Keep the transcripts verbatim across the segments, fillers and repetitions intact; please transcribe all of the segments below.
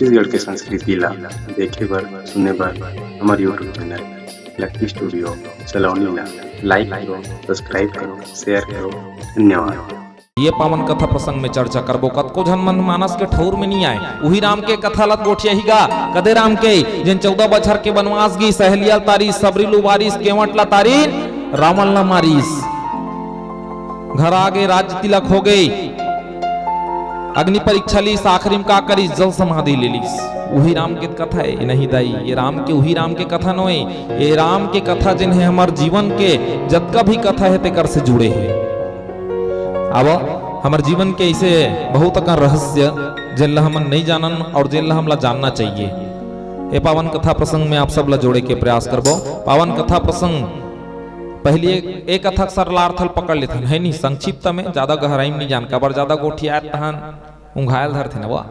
छत्तीसगढ़ के संस्कृति ला देखे बर, सुने बर हमर YouTube चैनल लक्की स्टूडियो सलोनी ला लाइक करो, सब्सक्राइब करो, शेयर करो। धन्यवाद। ये पावन कथा प्रसंग में चर्चा करबो। कतको झन मन मानस के ठउर में नी आय। उही राम के कथा ल गोठियाही गा। कदे राम के, जेन चौदह बछर के बनवास गिस, अहलिया ल तारिस, सबरी ल उबारिस, केवट ल तारिन, रावण ल मारिस। घर आ गे, राज्य तिलक हो गे, अग्नि परीक्षा लिस, आखिरी में का करिस, जल समाधि ले लिस। उही राम के कथा हे, नहीं दाई, ये राम के, उही राम के कथा नोय। ये राम के कथा जेन हे हमर जीवन के जतका भी कथा हे तेकर से जुड़े हे। अब हमर जीवन के ऐसे बहुत अकन रहस्य, जेन ला हमन नहीं जानन और जेन ला हमला जानना चाहिए। ए पावन कथा प्रसंग में आप सब ला जोड़े के प्रयास करबो। पावन कथा प्रसंग, पहली एक, एक कथा के सरलार्थ ल पकड़ लेथन, है नी? संक्षिप्त में, ज्यादा गहराई में नहीं जान, काबर ज्यादा गोठियात तहन उंघायल धरथे न वो,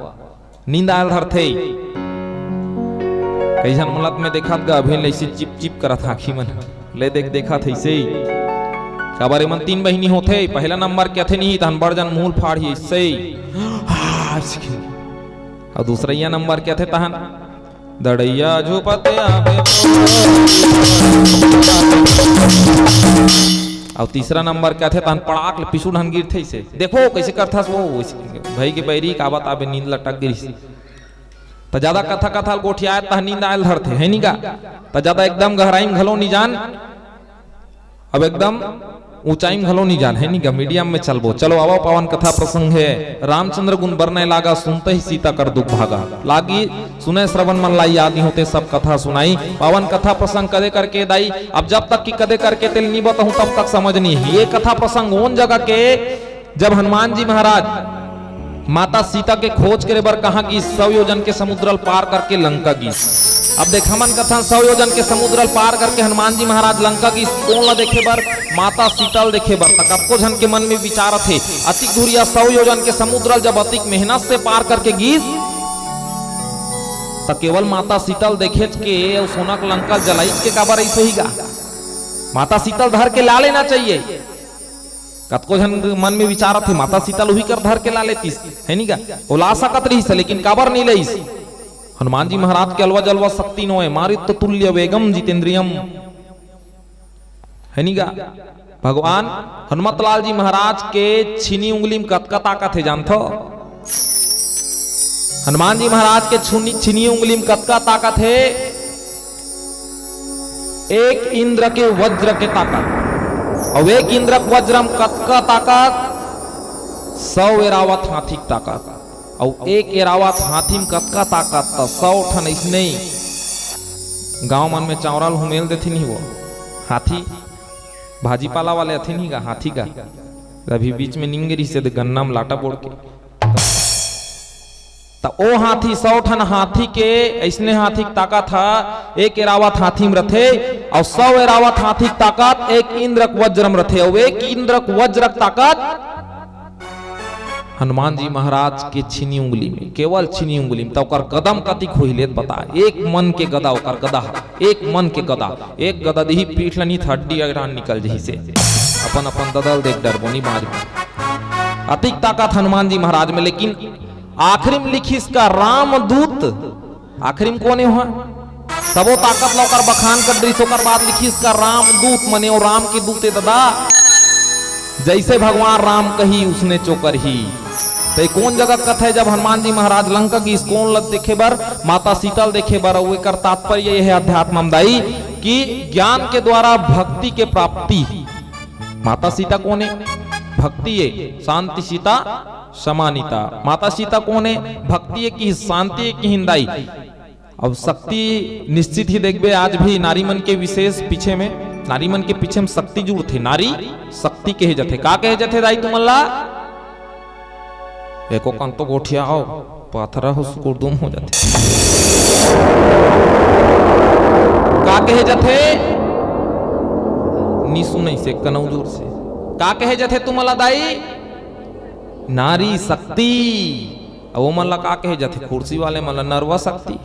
नींद आयल धरथे। कई झन मुलत में देखत गा, अभी ले ऐसे चिप चिप करत आँखी मन, ले देख देखत ऐसे ही। काबर एमन तीन बहिनी होथे, पहला नंबर के थे नहीं, तहन बड़ जन मुंह फाड़ ही ऐसे ही। हाँ, ऐसे ही। और दूसरा ये नंबर के थे तहन दड़ैया झुपत आवे। अउ तीसरा नंबर के आथे, तहन पड़ाक ले पीछू ढन गिरथे इसे। देखो, कैसे करथस वो, इस भाई के बैरी का बात आबे, नींद लटक गिरिस। त ज्यादा कथा, कथा ल गोठियाए, तह नींद आयल धरथे, है नी गा? त ज्यादा एकदम गहराई में घलो नी जान। अब एकदम ऊंचाई में घलो नी जान, है नी गा, मीडियम में चलबो। चलो, आवा, पावन कथा प्रसंग हे। रामचंद्र गुन बरनय लागा, सुनते ही सीता कर दुख भागा। लागी सुने श्रवण मन लाई, आदि होते सब कथा सुनाई। पावन कथा प्रसंग कदे करके दाई, अब जब तक कि कदे करके तेल नी बताऊं, तब तक समझ नहीं। ये कथा प्रसंग ओन जगह के, जब हनुमान जी महाराज माता सीता के खोज करे बर कहाँ गिस, सौ योजन के समुद्र ल पार करके लंका गिस। अब देख, हमन कथन सौ योजन के समुद्र ल पार करके हनुमान जी महाराज लंका गिस, कोन ला देखे बर? माता सीता ल देखे बर। त कतको झन के मन में विचार आथे, अतिक दूरिया सौ योजन के समुद्र ल जब अतिक मेहनत से पार करके गिस, त केवल माता सीता ल देखेच के अउ सोना के लंका ल जलाइच के काबर अइस होही गा? माता सीता ल धर के ला लेना चाहिए। कतको झन मन में विचार आथे, माता सीता ल उही कर धर के ला लेतिस, है नी गा? ओ ला सकत रहिस, लेकिन काबर नी लइस? हनुमान जी महाराज के अलवा जलवा शक्ति नोय, मारुत तुल्य वेगम जितेंद्रियम, है नी गा? भगवान हनुमत लाल जी महाराज के छीनी उंगली में कतका ताकत हे, जानथो? हनुमान जी महाराज के छुनी-, छीनी उंगली में कतका ताकत हे? एक इंद्र के वज्र के ताकत। अउ एक इंद्र के वज्र में कतका ताकत? सौ एरावत हाथी के ताकत। अउ एक एरावत हाथी में कतका ताकत? त सौ ठन अइसने ही गांव मन में चावरा ल हुमेल देथिन ही वो हाथी, भाजी पाला वाले अथिन ही गा, हाथी गा। अभी बीच में निंगे रहिसे दे गन्ना में लाटा बोड़ के। त ओ हाथी, सौ ठन हाथी के, अइसने हाथी के ताकत ह एक एरावत हाथी में रथे, अउ सौ एरावत हाथी के ताकत एक इंद्र के वज्र में रथे, अउ एक इंद्र के वज्र के ताकत हनुमान जी महाराज के छीनी उंगली में, केवल छीनी उंगली में। त ओकर गदा म कतिक होही ले बता, एक मन के गदा ओकर गदा ह, एक मन के गदा, एक गदा दिही पीठ ल नी त हड्डी अगरान निकल जही से। अपन अपन ददा ल देख डरबो नी बाज में। अतिक ताकत हनुमान जी महाराज में, लेकिन आखिरी में लिखिस का रामदूत, आखिरी में कोन हे वहां? सबो ताकत ल ओकर बखान कर दरिस, ओकर बाद लिखिस का रामदूत, मने ओ राम के दूत ए ददा। जैसे भगवान राम कही उसने चोकर ही। ते कोन जगह कथा हे जब हनुमान जी महाराज लंका गिस, कोन ल देखे बर? माता सीता ल देखे बर। अउ एकर तात्पर्य ये हे अध्यात्म दाई कि ज्ञान के द्वारा भक्ति के प्राप्ति। माता सीता कोन हे? भक्ति हे, शांति सीता समानिता। माता सीता कोन हे? भक्ति हे कि शांति हे कि हिंदाई। अब शक्ति निश्चित ही देखबे, आज भी नारी मन के विशेष पीछे में, नारी मन के पीछे में शक्ति जुड़थे, नारी शक्ति कहे जाथे। का कहे जाथे दाई तुमन ला? एको कन तो गोठिया हो, पाथरा हो सुकुरदुम हो जाथे। का कहे जाथे? नी सुनई से कनऊ जोर से। का कहे जाथे तुमन ला दाई? नारी शक्ति। अब ओमन ला का कहे जाथे? खुर्सी वाले मन ला नरवा शक्ति।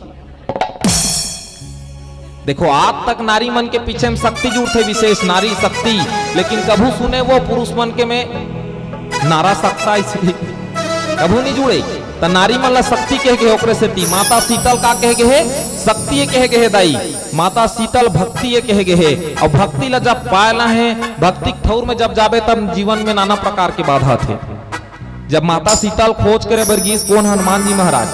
देखो, आज तक नारी मन के पीछे में शक्ति जुड़थे, विशेष नारी शक्ति, लेकिन कभू सुने वो पुरुष मन के में नारा शक्ता इसे कभू नहीं जुड़े। त नारी मन ला शक्ति कहे गे हे, ओकरे सेती माता शीतल का कहे गे हे? शक्ति ये कहे गे हे दाई। माता शीतल भक्ति ये कहे गे हे। अउ भक्ति ला जब पाए ला हे, भक्ति के ठउर में जब जाबे, तब जीवन में नाना प्रकार के बाधा आथे। जब माता शीतल खोज करे बर गिस, कोन? हनुमान जी महाराज।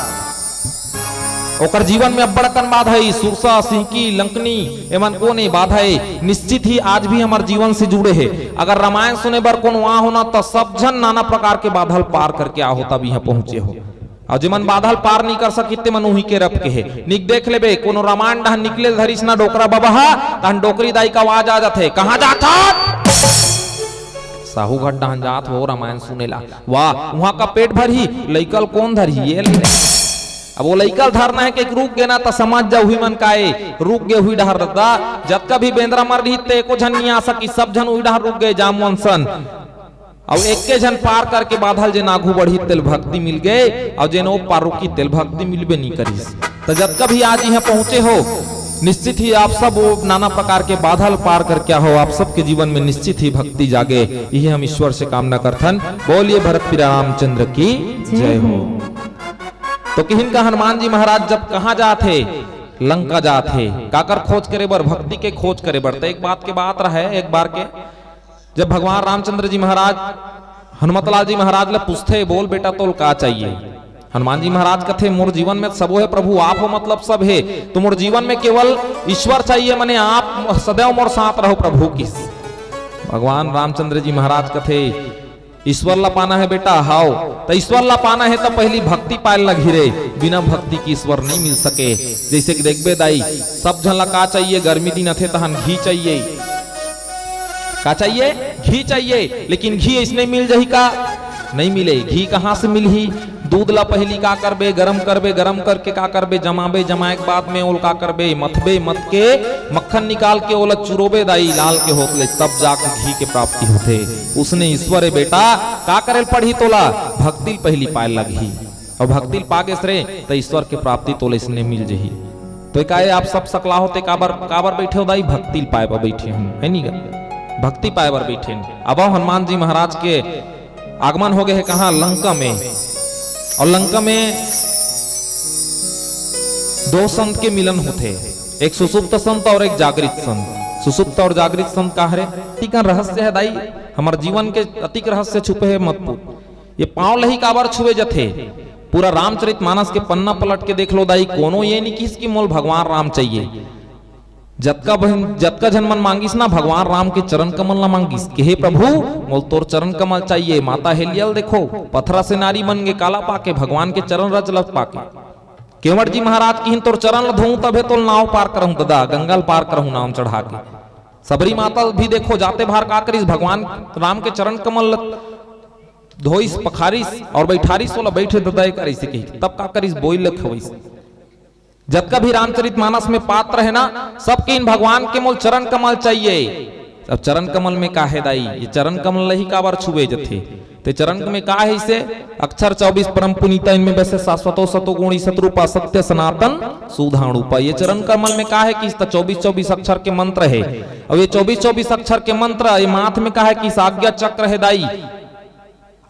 ओकर जीवन में अब्बड़ अकन बाधा आई, सुरसा, सिंहकी, लंकनी, एमन कोन ए बाधा ए? निश्चित ही आज भी हमर जीवन से जुड़े हे। अगर रामायण सुने बर कोनो आ होना, त सब झन नाना प्रकार के बाधा ल पार करके आ हो, तब इहाँ पहुँचे हो। अउ जेमन बाधा ल पार नइ कर सकिस, तेमन उही के रप के हे। निक देख लेबे, कोनो रामायण डहन निकले धरिस ना डोकरा बबा हा, तहन डोकरी दाई का आवाज आ जाथे, "कहाँ जात हस?" "साहू घर डहन जात हो रामायण सुने ला।" "वाह, उहाँ का पेट भरही, लइका ल कोन धरही?" ये ले। अब वो लइका ल धरना हे कि रुक गे ना, त समझ जा उही मन का ए, रुक गे उही डहर। ददा, जतका भी बेंदरा मन रही, ते एको झन नइ आ सकिस, सब झन उही डहर रुक गे जामवन सन। अउ एके झन पार करके बाधा ल जेन आघू बढ़ी, तेल भक्ति मिल गे, अउ जेन ओ पार रुकी, तेल भक्ति मिलबे नइ करिस। त जतका भी आज इहाँ पहुँचे हो, निश्चित ही आप सब वो नाना प्रकार के बाधा ल पार करके आ हो, आप सबके जीवन में निश्चित ही भक्ति जागे, इही हम ईश्वर से कामना करथन। बोलिए भरत प्रिय रामचंद्र की जय हो। तो किहिन का हनुमान जी महाराज जब कहाँ जात हे? लंका जात हे। काकर खोज करे बर? भक्ति के खोज करे बर। त एक बात के बात रहे, एक बार के, जब भगवान रामचंद्र जी महाराज हनुमतलाल जी महाराज ला पूछथे, "बोल बेटा, तोल का चाहिए?" हनुमान जी महाराज कथे, "मोर जीवन में सबो हे प्रभु, आप हो मतलब सब हे, तो मोर जीवन में केवल ईश्वर चाहिए, मने आप सदैव मोर साथ रहो प्रभु।" किस भगवान रामचंद्र जी महाराज कथे, "ईश्वर ला पाना हे बेटा?" "हाव।" "त ईश्वर ला पाना हे त पहिली भक्ति पाए ल लगही रे, बिना भक्ति के ईश्वर नइ मिल सके।" जइसे कि देखबे दाई, सब झन ला का चाहिए? गर्मी दिन आथे तहन घी चाहिए। का चाहिए? घी चाहिए। लेकिन घी अइसने मिल जाही का? नइ मिले। घी कहाँ से मिलही? दूध ला पहिली का करबे? गरम करबे, गरम करके का करबे? जमाबे, जमाए के बाद में ओल का करबे? मथबे, मथ के मक्खन निकाल के ओला चुरोबे दाई, लाल के होत ले, तब जाके घी के प्राप्ति होथे। उसने ईश्वर ए बेटा, का करे ल पड़ही तोला? भक्ति ल पहिली पाए ल लगही। अउ भक्ति ल पा गेस रे, त ईश्वर के प्राप्ति तोला इसने मिल जही। तो का ए आप सब सकला होते, काबर, काबर बइठे हो दाई? भक्ति ल पाए बर बइठे हन, हे नी गा? भक्ति पाए बर बइठे हन। अब हनुमान जी महाराज के आगमन हो गे हे कहाँ? लंका में। अउ लंका में दो संत के मिलन होथे, एक सुसुप्त संत अउ एक जागृत संत। सुसुप्त अउ जागृत संत का हरे? इकर रहस्य हे दाई, हमर जीवन के अतिक रहस्य छुपे हे, मत पूछ। ये पाँव ल ही काबर छुए जथे? पूरा रामचरित मानस के पन्ना पलट के देख लो दाई, कोनो ये नइ किहिस कि मोल भगवान राम चाहिए। जतका बहन, जतका झन मन मांगिस ना, भगवान राम के चरण कमल ला मांगिस कि हे प्रभु, मोल तोर चरण कमल चाहिए। माता हेलियल देखो, पथरा से नारी बन गे, काला पाके? भगवान के चरण रज ल पाके। केवट जी महाराज किहिन, "तोर चरण ल धोऊं तभे तोल नाव पार करहूं ददा, गंगा ल पार करहूं नाव चढ़ा के।" सबरी माता भी देखो, जाते भार का करिस? भगवान राम के चरण कमल ल धोइस, पखारिस अउ बइठारिस, ओला बइठे ददा ए करिस कही। तब का करिस? बोइल ल खवइस। जतका भी रामचरित मानस में पात्र हे ना, सब किहिन भगवान के मोल चरण कमल चाहिए। अब चरण कमल में का हे दाई? ये चरण कमल ल ही काबर छुए जथे? ते चरण में का हे इसे? अक्षर चौबीस परम पुनीता, इनमें बसे शाश्वतो सतो गुणी सतरूपा सत्य सनातन सुधाणुपा। ये चरण कमल में का हे किहिस त चौबीस चौबीस अक्षर के मंत्र हे। अउ ये चौबीस चौबीस अक्षर के मंत्र, ये माथ में का हे किहिस? आज्ञा चक्र हे दाई।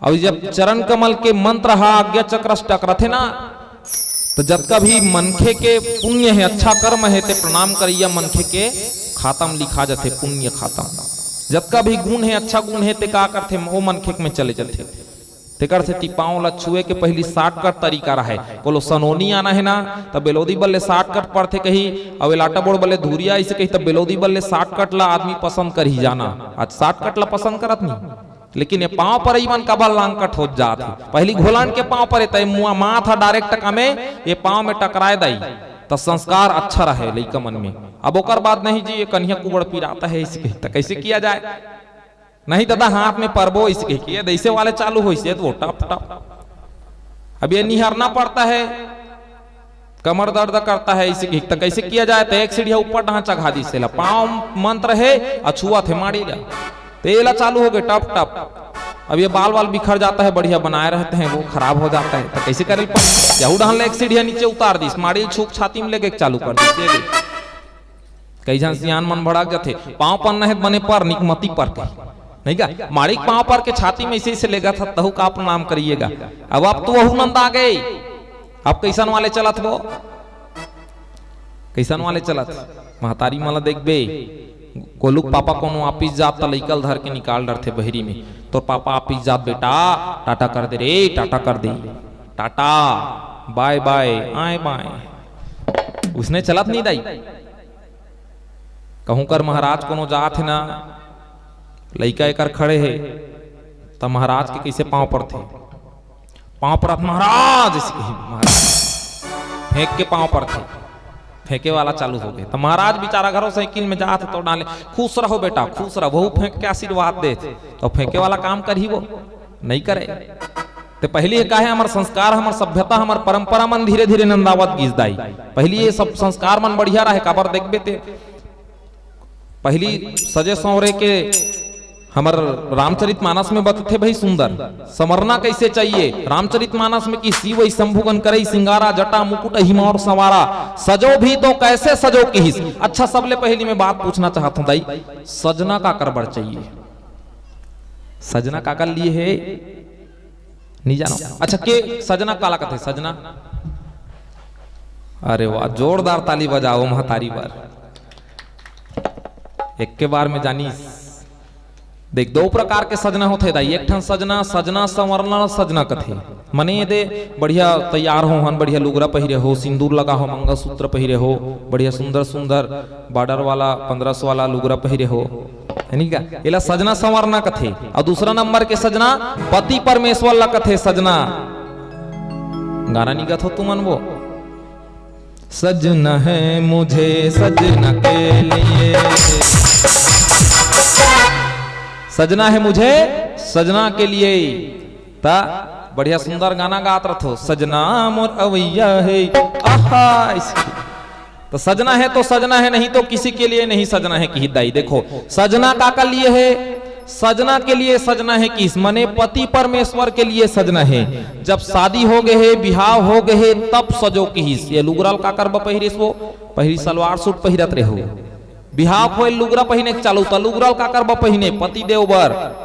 अउ जब चरण कमल के मंत्र हा आज्ञा चक्र से टकराथे ना, त जतका भी मनखे के पुण्य हे, अच्छा कर्म हे, ते प्रणाम करइया मनखे के खाता म लिखा जथे, पुण्य खाता म। जतका भी गुण हे, अच्छा गुण हे, ते का करथे, ओ मनखे के में चले जथे। तेकर सेती पाँव ला छुए के पहिली shortcut तरीका रहय। कोनो सनोनी आना हे ना, त बेलोदी बल्ले shortcut पड़थे कही, अउ एलाटा बोर्ड बल्ले धुरिया अइसे कही, त बेलोदी बल्ले shortcut ला आदमी पसंद करही जाना। आज shortcut ला पसंद करत नहीं। लेकिन ये पाँव परई मन काबर long cut होत जात हे। पहिली घोलंड के पाँव परे, त ये मुआ माथ ह direct कमे, ये पाँव में टकराए दाई, त संस्कार अच्छा रहे लइका मन में। अब ओकर बाद नहीं जी, ये कनिहा कुबड़ पिराता है, इसके त कैसे किया जाए? नहीं दादा, हाथ में परबो, इसके किया, जैसे वाले चालू होइस, ये तो टप टप। अब ये निहरना पड़ता है, कमर दर्द करता है, इसे कि-, त कैसे किया जाए? त एक सीढ़िया ऊपर डहां चघा दिस एला, पाँव मंत्र हे, अछुआ थे माड़ी ला, त एला चालू हो गए टप टप। अब ये बाल वाल बिखर जाता है, बढ़िया बनाए रहते हैं, वो खराब हो जाता है, त कैसे करे ल पड़े? यहू डहां ले एक सीढ़िया नीचे उतार दिस, माड़ी छूक छाती में लेके चालू कर दिस, ये देख। कई झन सियान मन भड़क जथे, पाँव पन्ना हे त बने पर, निकमती पर कही। नहीं का? माड़िक पांव पर के छाती में इसे, इसे लेगा था, तहु का प्रणाम करिएगा। अब, अब तो वहू नंदा गए। अब कैसन वाले चलत वो? कैसन वाले चलत? महतारी मन ला देखबे, गोलू के पापा कोनो ऑफिस जात त लइका ल धर के निकाल डरथे बहिरी में। तोर पापा ऑफिस जात बेटा, टाटा कर दे रे, टाटा कर दे। टाटा, बाय बाय, आय बाय। उसने चलत नहीं दाई। कहूं कर महाराज कोनो जात हे ना, लइका एकर खड़े हे, त महाराज के कैसे पांव पड़थे? पांव पड़त, "महाराज!" ऐसे कही, महाराज फेंक के पांव पड़थे, फेंके वाला चालू हो गए। त महाराज बेचारा घरों साइकिल में जात हे तो डाले, "खुश रहो बेटा, खुश रहो।" वहू फेंक के आशीर्वाद दे, तो फेंके वाला काम करही वो? नहीं करे। ते पहली ये का हे, हमर संस्कार, हमर सभ्यता, हमर परंपरा मन धीरे धीरे नंदावत गिस दाई। पहली ये सब संस्कार मन बढ़िया रहे, काबर देखबे ते पहली सजे संवरे के हमर रामचरित मानस में बतथे भाई सुंदर, संवरना कैसे चाहिए। रामचरित मानस में कि शिव वही शंभुगन करई सिंगारा, जटा मुकुट हिमौर संवारा, सजो भी तो कैसे सजो किहिस। अच्छा, सबले पहली मैं बात पूछना चाहत हूं दाई, सजना काकर बर चाहिए? सजना काकर लिए हे? नहीं जानो। अच्छा, के सजना काला कथे? सजना, अरे वाह, जोरदार ताली बजाओ महतारी बर। एक के बार में जानिस। देख, दो प्रकार के सजना होथे दाई। एक ठन सजना, सजना संवरना सजना कथे। मने ये दे बढ़िया तैयार हो हन, बढ़िया लुगरा पहिरे हो, सिंदूर लगा हो, मंगलसूत्र पहिरे हो, बढ़िया सुंदर सुंदर बॉर्डर वाला पन्द्रह सौ वाला लुगरा पहिरे हो, है नी का? एला सजना संवरना कथे। और दूसरा नंबर के सजना पति परमेश्वर ला कथे सजना। गाना नहीं गाथो तुमन वो, सजना है मुझे सजना के लिए, सजना है मुझे सजना के लिए। ता बढ़िया सुंदर गाना गात रथो, सजना मोर अवैया है, आहा, इसकी। तो सजना है तो सजना है, नहीं तो किसी के लिए नहीं सजना है, किहिस दाई। देखो, सजना काकर लिए हे? सजना के लिए सजना हे किहिस, मने पति परमेश्वर के लिए सजना हे। जब शादी हो गए हे, बिहाव हो गए हे, तब सजो किहिस। ये लुगरा ल काकर बर पहिरिस वो? पहिली सलवार सूट पहिरत रहे हो, बिहाव होए लुगरा पहिने के चालू, त लुगरा ल काकर बर पहिने? पति देव बर।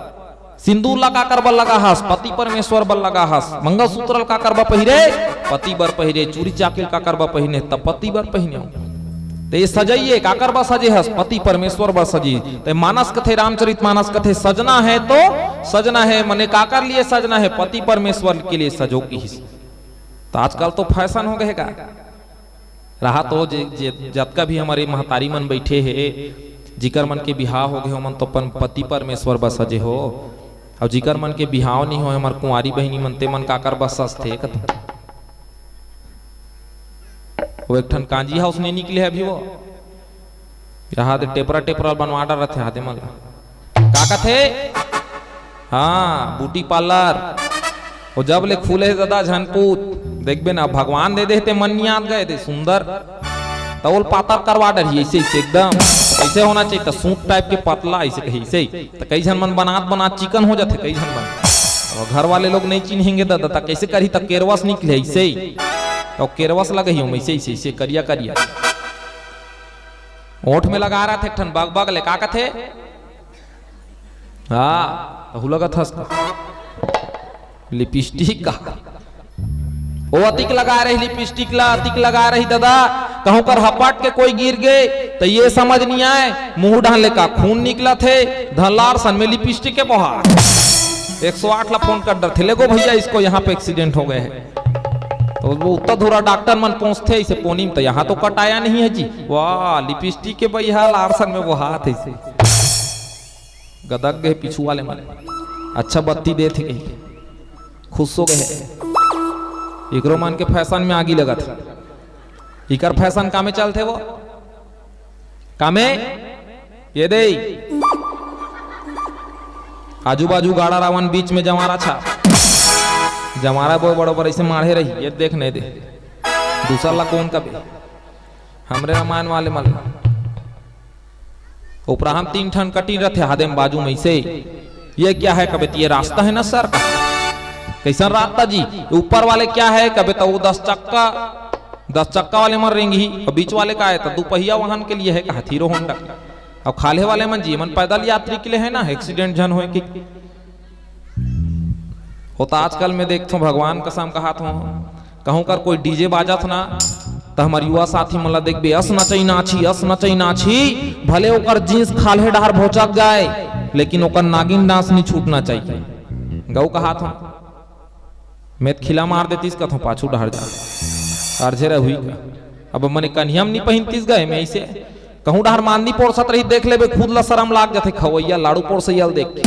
सिंदूर ला काकर बर लगा हस? पति परमेश्वर बर लगा हस। मंगलसूत्र ला काकर बर पहिरे? पति बर पहिरे। चूड़ी चाकिल काकर बर पहिने? त पति बर पहिने। ते सजइए काकर बर सजे हस? पति परमेश्वर बर सजी। ते मानस कथे, रामचरित मानस कथे, सजना है तो सजना है, मने काकर लिए सजना है? पति परमेश्वर के लिए सजो किहिस। त आजकल तो फैशन हो गए हे का? रहा तो जे, जे, जतका भी हमर महतारी मन बैठे हे, जिकर मन के बिहाव हो गए, ओमन तो अपन पति परमेश्वर बर सजे हो, और जिकर मन के बिहाव नहीं हो, हमर कुंवारी बहिनी मन, ते मन काकर बर सजथे कथों? वो एक ठन कांजी हाउस नहीं निकले हे अभी वो, यहाँ दे टेपरा टेपरा बनवा डरथे आदे मन ला। का कथे? हाँ, ब्यूटी पार्लर। वो जब ले खुले हे दादा झनपूत, देखबे ना, भगवान दे दे हे ते मन नियात गए दे सुंदर। त ओल पातर करवा डरही ऐसे, ऐसे एकदम। ऐसे होना चाहिए त सूट टाइप के पतला ऐसे कही ऐसे। त कई झन मन बनात बनात चिकन हो जाथे कई झन मन। अब घर वाले लोग नहीं चिन्हेंगे दादा, त कैसे करही? त केरवस निकले ऐसे। त केरवस लगही ओम ऐसे, ऐसे, ऐसे करिया करिया। ओठ में लगा रहा थे एक ठन बग बग ले, का कथे? हाँ, तहू लगत हस का? लिपस्टिक का? ओ अतिक लगा रही लिपस्टिक ला, अतिक लगा रही दादा, कहूं कर हपट के कोई गिर गए त ये समझ नहीं आए, मुंह डाल ले का खून निकलत हे, धनलार सन में लिपस्टिक के बोहा। एक सौ आठ ला फोन कर डरथे, "ले गो भैया, इसको यहाँ पे एक्सीडेंट हो गए है।" तो वो उत्ता धुरा डॉक्टर मन पहुंचथे इसे पोनी में, तो यहाँ तो कट आया नहीं है जी। वाह, लिपस्टिक के बइहा लार सन में बोहात हे इसे। गदक गए पीछू वाले मन, अच्छा बत्ती देथे कही, खुश हो गए। एकरो मन के फैशन में आगी लगत हे। इकर फैशन कामे चलथे वो? कामे? ये दे। आजू बाजू गाड़ा रावन, बीच में जवारा छा। जवारा बोए बड़ो बर ऐसे माढ़े रही, ये देख नहीं दे। दूसर ला कौन कबे? हमरे रामायण वाले मन ला। उपराहम तीन ठन कटिन रथे, हादे म बाजू में से, "ये क्या है?" कबे, "त ये रास्ता है ना सर।" "कैसन रास्ता जी?" "ऊपर वाले क्या है?" कबे, "त वो दस चक्का, दस चक्का वाले मन रेंगही।" "और बीच वाले का है?" "त दो पहिया वाहन के लिए है।" "कहा हीरो होंडा।" अब खाल्हे वाले मन जी, मन पैदल यात्री के लिए है ना, एक्सीडेंट झन होए कि। हो तो आजकल मैं देखथों, भगवान कसम कहाथों, कहूँ कर कोई डीजे बाजत ना, त हमर युवा साथी मन ला देखबे, अस नचई नाची, अस नचई नाची, भले ओकर जींस खाल्हे डहर भोचक जाए, लेकिन ओकर नागिन डांस नहीं छूटना चाहिए। गऊ कहाथों, मैं त खिला मार देतिस कथों, पाछू डहर जा। अरझे रहुई का। अब मने कन्हिया म नी पहिनतिस गए में इसे। कहूँ डहर मांदी पोरसत रही, देख लेबे, खुद ला शरम लाग जाथे खवैया लाड़ू पोरसैया ल देख के।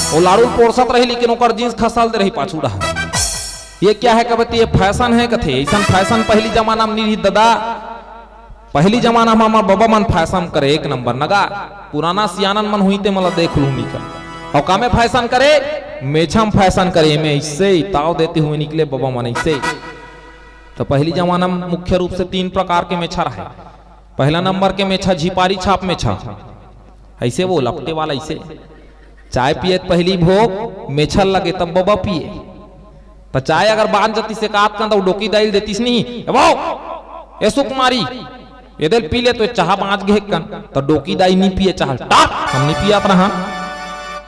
वो लाड़ू पोरसत रही, लेकिन ओकर जींस खसल दे रही पाछू डहर। ये क्या है कबे त, ये फैशन है कथे। ऐसन फैशन पहली जमाना म नी रही ददा। पहली जमाना म हमर बबा मन फैशन करे एक नंबर नगा। पुराना सियानन मन हुई ते मला देख लूंगी का। और कामे फैशन करे, मेछा म फैशन करे, एमे ऐसे ही ताव देते हुए निकले बबा मन ऐसे। तो पहली जमाना म मुख्य रूप से तीन प्रकार के मेछा रहे। पहला नंबर के मेछा झिपारी छाप मेछा, ऐसे वो लपटे वाला ऐसे। चाय पिए त पहली भोग मेछा लगे तब बबा पिए। त चाय अगर बांच जतिस एकाध कन त वो डोकी दाई ल देतिस नहीं, "ए वो, ए सुकुमारी, ये दे ल पी ले तो चाह बांच गे कन।" त डोकी दाई नी पिए चाह, "टाट, हम नी पियत रहन।"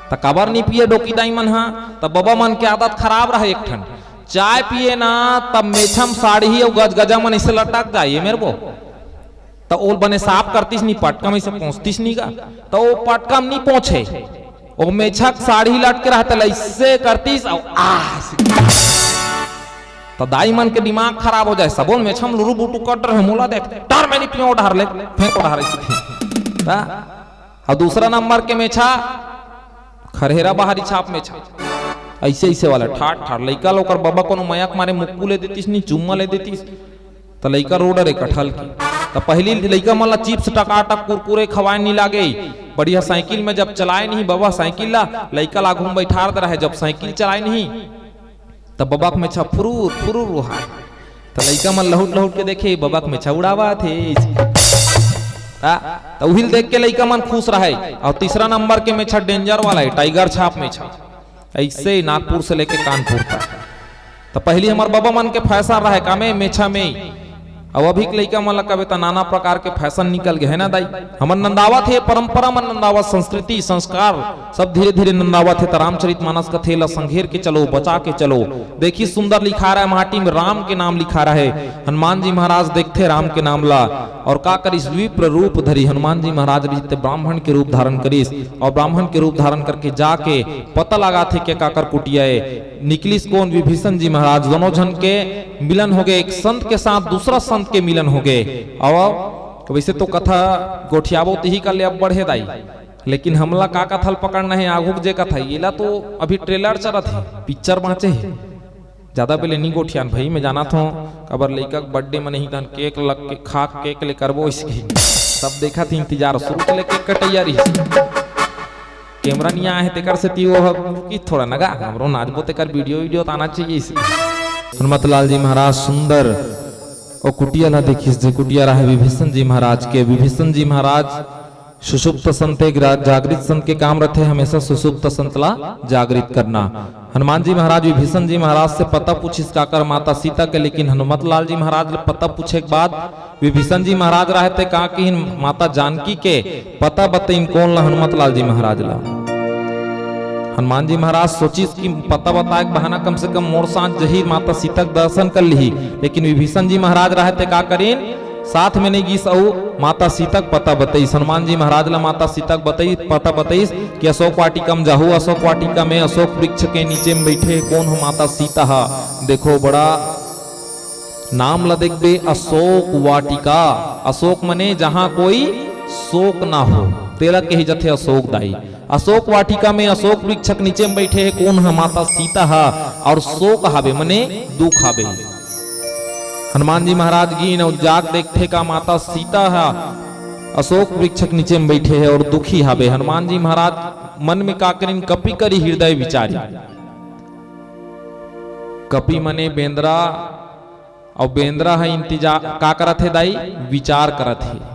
त काबर नी पिए डोकी दाई मन हा? त बबा मन के आदत खराब रहे एक ठन, चाय पिए ना तब मेछा म साड़ी अउ गजगजा मन इसे लटक जाए, ये मेर वो। त ओल बने साफ करतिस नी, पटका में इसे पोंछतिस नी गा, त वो पटका में नी पोंछे, वो मेछा के साड़ी लटके रहते, ऐसे करतिस, अउ आ, त दाई मन के दिमाग खराब हो जाए, सबो मेछा म लुरु बुटु कट रहे, मोला देख, डर में नी पियो, डहर ले, फेंको डहर ऐसे फेंक। त, अउ दूसरा नंबर के मेछा, खरहेरा बाहरी छाप मेछा, ऐसे, ऐसे वाला, ठाट, ठाट, लइका ल ओकर बबा कोनो मया के मारे मुक्कू ले देतिस नी, चुम्मा ले देतिस, त लइका रो डरे कटहल के। त पहली लइका मन ला चिप्स, टकाटक, कुरकुरे खवाए नी लागे। बढ़िया साइकिल में जब चलाए नहीं बबा साइकिल ला, लइका ला आघू में बैठार दे रहे, जब साइकिल चलाए नहीं, त बबा के मेछा फुरूर, फुरूर रोहाए। त लइका मन लहुट, लहुट के देखे, बबा के मेछा उड़ावत हे। आ, त उहिल देख के लइका मन खुश रहे। और तीसरा नंबर के मेछा डेंजर वाला है, टाइगर छाप मेछा। ऐसे नागपुर से लेके कानपुर तक। त पहली हमर बबा मन के फैशन रहे कामे मेछा में, अउ अभी के लइका मन ला कबे त नाना प्रकार के फैशन निकल गए है ना दाई। हमर नंदावत हे परंपरा मन, नंदावत संस्कृति संस्कार सब धीरे धीरे नंदावत हे। त रामचरित मानस कथे ला संघेर के चलो, बचा के चलो। देखी सुंदर लिखा रहा है, माटी में राम के नाम लिखा रहा है। हनुमान जी महाराज देखथे राम के नाम ला, और का करिस, विप्र रूप धरी। हनुमान जी महाराज रहिते ब्राह्मण के रूप धारण करिस, और ब्राह्मण के रूप धारण करके जाके पता लगाथे के काकर कुटिया ए। निकलिस कोन? विभीषण जी महाराज। दोनों झन के मिलन हो गए, एक संत के साथ दूसरा संत के मिलन हो गए। और वैसे तो कथा गोठियाबो तिही कर ले अब बढ़े दाई, लेकिन हमला का कथा ल पकड़ना है, आघू के जे कथा, येला तो अभी ट्रेलर चलत है, पिक्चर बाँचे है। ज्यादा पहले नी गोठियान भाई, मैं जानत हों, काबर लइका के बर्थडे में नहीं तहन केक लग के खा, केक ले करबो इसके। सब देखत ही इंतजार, शुरू से लेके कटैया रही। कैमरा नहीं आए है, तेकर से ती वो कि थोड़ा नगा, हमरो नाचबो, तेकर वीडियो, वीडियो तो आना चाहिए इसे। हनुमत लाल जी महाराज सुंदर ओ कुटिया ला देखिस, जे कुटिया रहे विभीषण जी महाराज के। विभीषण जी महाराज सुषुप्त संत एक रा-, जागृत संत के काम रथे, हमेशा सुषुप्त संत ला जागृत करना। हनुमान जी महाराज विभीषण जी महाराज से पता पूछिस काकर माता सीता के, लेकिन हनुमत लाल जी महाराज ले पता पूछे के बाद विभीषण जी महाराज रहे ते का किहिन माता जानकी के पता बतइन कोन ला? हनुमत लाल जी महाराज ला। हनुमान जी महाराज सोचिस कि पता बताए के बहाना कम से कम मोर साथ जही माता सीता के दर्शन कर लिही, लेकिन विभीषण जी महाराज रहे ते का करिन? साथ में नहीं गिस अउ माता सीता के पता बतइस। हनुमान जी महाराज ला माता सीता के बतइस, पता बतइस कि अशोक वाटिका में जाहू, अशोक वाटिका में अशोक वृक्ष के नीचे में बैठे कोन हो? माता सीता हा। देखो, बड़ा नाम ला देखबे, अशोक वाटिका। अशोक मने जहाँ कोई शोक ना हो, तेला कही जथे अशोक दाई। अशोक वाटिका में अशोक वृक्ष के नीचे में बैठे हे कोन ह? माता सीता ह। और शोक हावे मने दुख हावे। हनुमान जी महाराज गिन और जाग देखथे का माता सीता ह अशोक वृक्ष के नीचे में बैठे हे और दुखी हावे। हनुमान जी महाराज मन में का करिन? कपि करी हृदय विचारी। कपि मने बेंदरा, अउ बेंदरा ह इंतजार का करत हे दाई? विचार करत हे।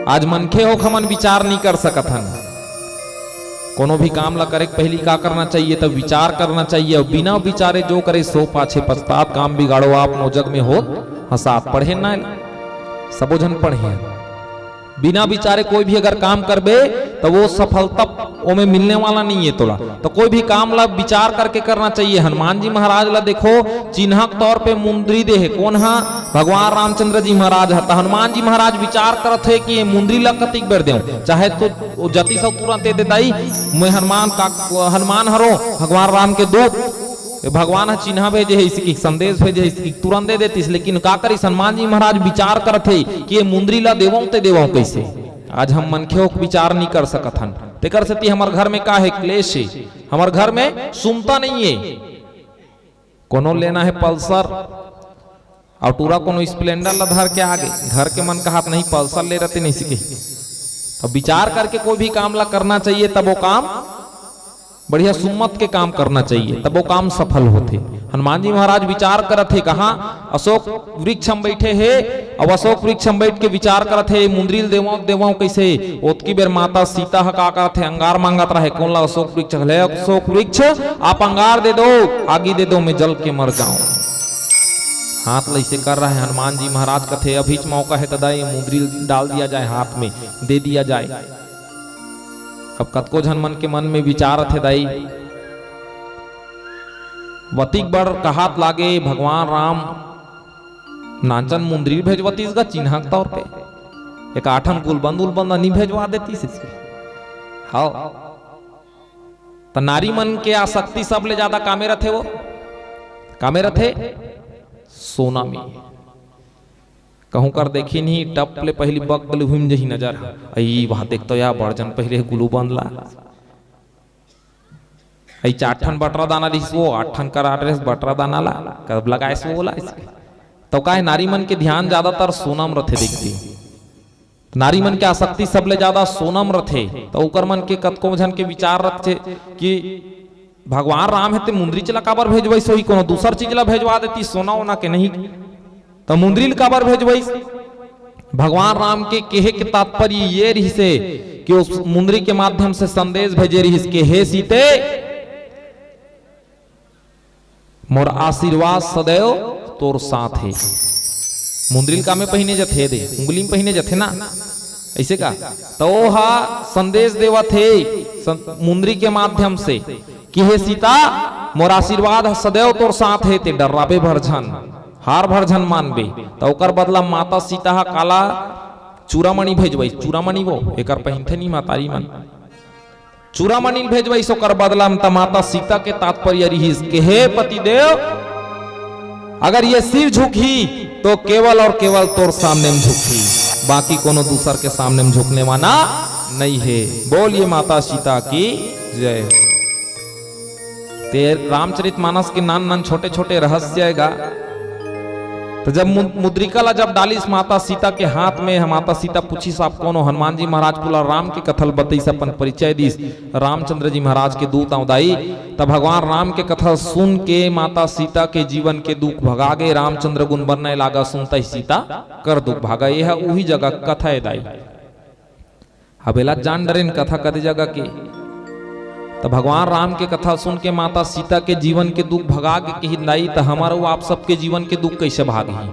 आज मनखे होके हमन विचार नहीं कर सकत हन। कोनो भी काम ला करे के पहली का करना चाहिए? त विचार करना चाहिए। अउ बिना विचारे जो करे सो पाछे पछतात। काम बिगाड़ो आप नौ जग में होत हँसात। पढ़े ना सबो झन पढ़े हन। बिना विचारे कोई भी अगर काम करबे, त वो सफलता ओमे मिलने वाला नहीं है तोला। तो कोई भी काम ला विचार करके करना चाहिए। हनुमान जी महाराज ला देखो, चिन्ह के तौर पे मुंदरी दे हे। कोन हा? भगवान रामचंद्र जी महाराज हा। त हनुमान जी महाराज विचार करत हे कि ये मुंदरी ला कतिक बेर देव, चाहे तो वो जती सब तुरंत दे दाई। मैं हनुमान का, हनुमान हरो, भगवान राम के दूत, ये भगवान ह चिन्हा भेजे हे, इसकी संदेश भेजे हे, इसकी तुरंत दे देतीस। लेकिन का करिस, हनुमान जी महाराज विचार करत हे कि ये मुंदरी ला देवों ते देवों कैसे। आज हम मनखे हो विचार नहीं कर सकत हन। तेकर सेती हमर घर में का हे, क्लेश हे। हमर घर में सुमता नहीं है। कोनो लेना है पल्सर और टूरा कोनो स्प्लेंडर ला धर के आगे, घर के मन कहात नहीं, पल्सर ले रहते नहीं सीखे। तो विचार करके कोई भी काम ला करना चाहिए, तब वो काम बढ़िया सुम्मत के काम करना चाहिए, तब वो काम सफल होथे। हनुमान जी महाराज विचार करत हे, कहाँ अशोक वृक्ष हम बैठे हे, अब अशोक वृक्ष हम बैठ के विचार करत हे, मुंदरी ल देवों, देवों कैसे? ओतकी बेर माता सीता ह का करत हे, अंगार मांगत रहे, कोन ला? अशोक वृक्ष। ले अशोक वृक्ष, आप अंगार दे दो, आगी दे दो, मैं जल के मर जाऊं। हाथ लैसे कर रहे हनुमान जी महाराज, कथे अभीच मौका है दादा, ये मुंदरी ल डाल दिया जाए हाथ में, दे दिया जाए। अब कतको झन मन के मन में विचार आथे दाई, वतिक बड़ कहात लागे भगवान राम नानचन मुंदरी भेजवतीस गा चिन्हा के तौर पे, एक आठन गुलबंद उलबंद नहीं भेजवा देतीस इसके। हाँ, त नारी मन के आसक्ति सबले ज्यादा कामे रथे, वो कामे रथे सोना में। कहूं कर देखी नहीं, टप ले पहली बग ले हुम जही नजर। अई वहां देख तो या बड़ जन पहले गुलू बंद ला। अई चार ठन बटरा दाना लिस वो, आठ ठन करा ड्रेस बटरा दाना ला, कब लगाए सो बोला इसके। तो काहे नारी मन के ध्यान ज्यादातर सोना में रथे देखती। नारी मन के आसक्ति सबले ज्यादा सोना में रथे। तो ओकर मन के कतको झन के विचार रथे कि भगवान राम हे ते मुंदरी च ला काबर भेजवई, सोही कोनो दूसर चीज ला भेजवा देती, सोना ओना के नहीं। त मुंदरी ल काबर भेजवइस? भगवान राम के केहे के तात्पर्य ये रिहिसे कि उस मुंदरी के माध्यम से संदेश भेजे रिहिस के हे सीते, मोर आशीर्वाद सदैव तोर साथ हे। मुंदरी ल का में पहिने जथे दे, उंगली में पहिने जथे ना, ऐसे का? तो ओहा संदेश देवत हे सं-, मुंदरी के माध्यम से कि हे सीता, मोर आशीर्वाद ह सदैव तोर साथ हे, ते डर्राबे भर झन, हार भर झन मानबे। त ओकर बदला माता सीता ह काला चूड़ामणि भेजवइस, चूड़ामणि वो एकर पहिनथे नी महतारी मन, चूड़ामणि भेजवइस ओकर बदला म। त माता सीता के तात्पर्य रिहिस के हे पतिदेव, अगर ये सिर झुकही तो केवल और केवल तोर सामने में झुकही, बाकी कोनो दूसर के सामने में झुकने वाला नहीं है। बोलिए माता सीता की जय। ते रामचरित मानस के नान नान छोटे छोटे रहस्य आएगा। तो जब मु-, मुद्रिका ला जब डालिस माता सीता के हाथ में, माता सीता पूछिस, "आप कौन हो?" हनुमान जी महाराज पूरा राम के कथल बतईस, अपन परिचय दिस, रामचंद्र जी महाराज के दूत अवदाई। तब भगवान राम के कथा सुन के माता सीता के जीवन के दुख भगा गे। रामचंद्र गुण बरने लागा, सुनता ही सीता कर दुख भागा। यह उही जगह कथा है दाई। हबेला जान डरेन कथा कदे जगह के। त भगवान राम के कथा सुन के माता सीता के जीवन के दुख भगा के कही, "दाई, त हमर अउ आप सबके जीवन के दुख कैसे भागही?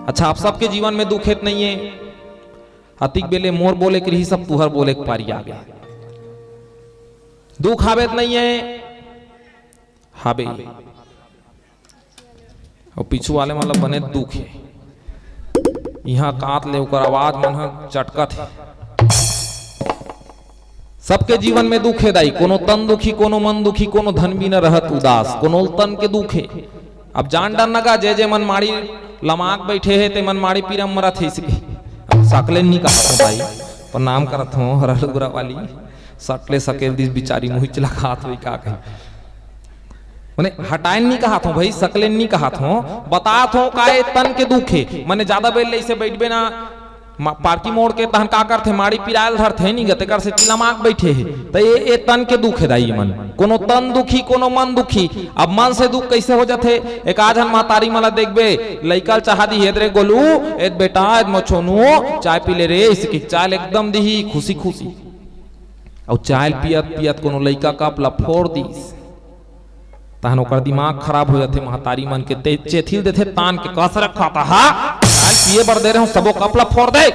अच्छा, आप सबके जीवन में दुख हेत नहीं है, अतिक बेले मोर बोले के रही, सब तुहर बोले के पारी आ गया। दुख हावे त नहीं है, हावे।" अउ पीछू वाले मन ल बने दुख हे। इहाँ कांत ले ओकर आवाज मन ह चटकत हे। सबके जीवन में दुख हे दाई, कोनो तन दुखी, कोनो मन दुखी, कोनो धन बिना रहत उदास, कोनो तन के दुख हे। अब जान डर नगा, जे जे मन माड़ी लमाक बैठे हे, ते मन माड़ी पीरा मरत हे इसके। अब सकले नी कहत हूँ दाई, प्रणाम करत हूँ हरा लुगरा वाली। सटले सकेल दिस बिचारी मुहिच लगात होई का कही। मने हटाए नहीं कहत हूँ भाई, सकले नहीं कहत हूँ, बतात हूँ का ए तन के दुख हे। मने ज्यादा बेर ले इसे बैठबे ना, मा-, पार्किंग मोड़ के तहन का करथे, माड़ी पिरायल धरथे नहीं गते कर से चिलमाक बैठे हे। त ए, ए तन के दुख हे दाई मन। कोनो तन दुखी, कोनो मन दुखी। अब मन से दुख कैसे हो जाथे? एक आध झन महतारी मन ला देखबे, लइका ल चाहा दी, "हेद रे गोलू, एद बेटा, एद मोछोनू, चाय पी ले रे," इसके चाय ल एकदम दिही खुशी खुशी। अउ चाय पियत पियत कोनो लइका कप ला फोड़ दिस, तहन ओकर दिमाग खराब हो जाथे। महतारी मन के ते चेथिल देथे तान के, "कस रखा था, हा? चाय पिए बर दे रहे हो, सबो कप ला फोड़ दे।"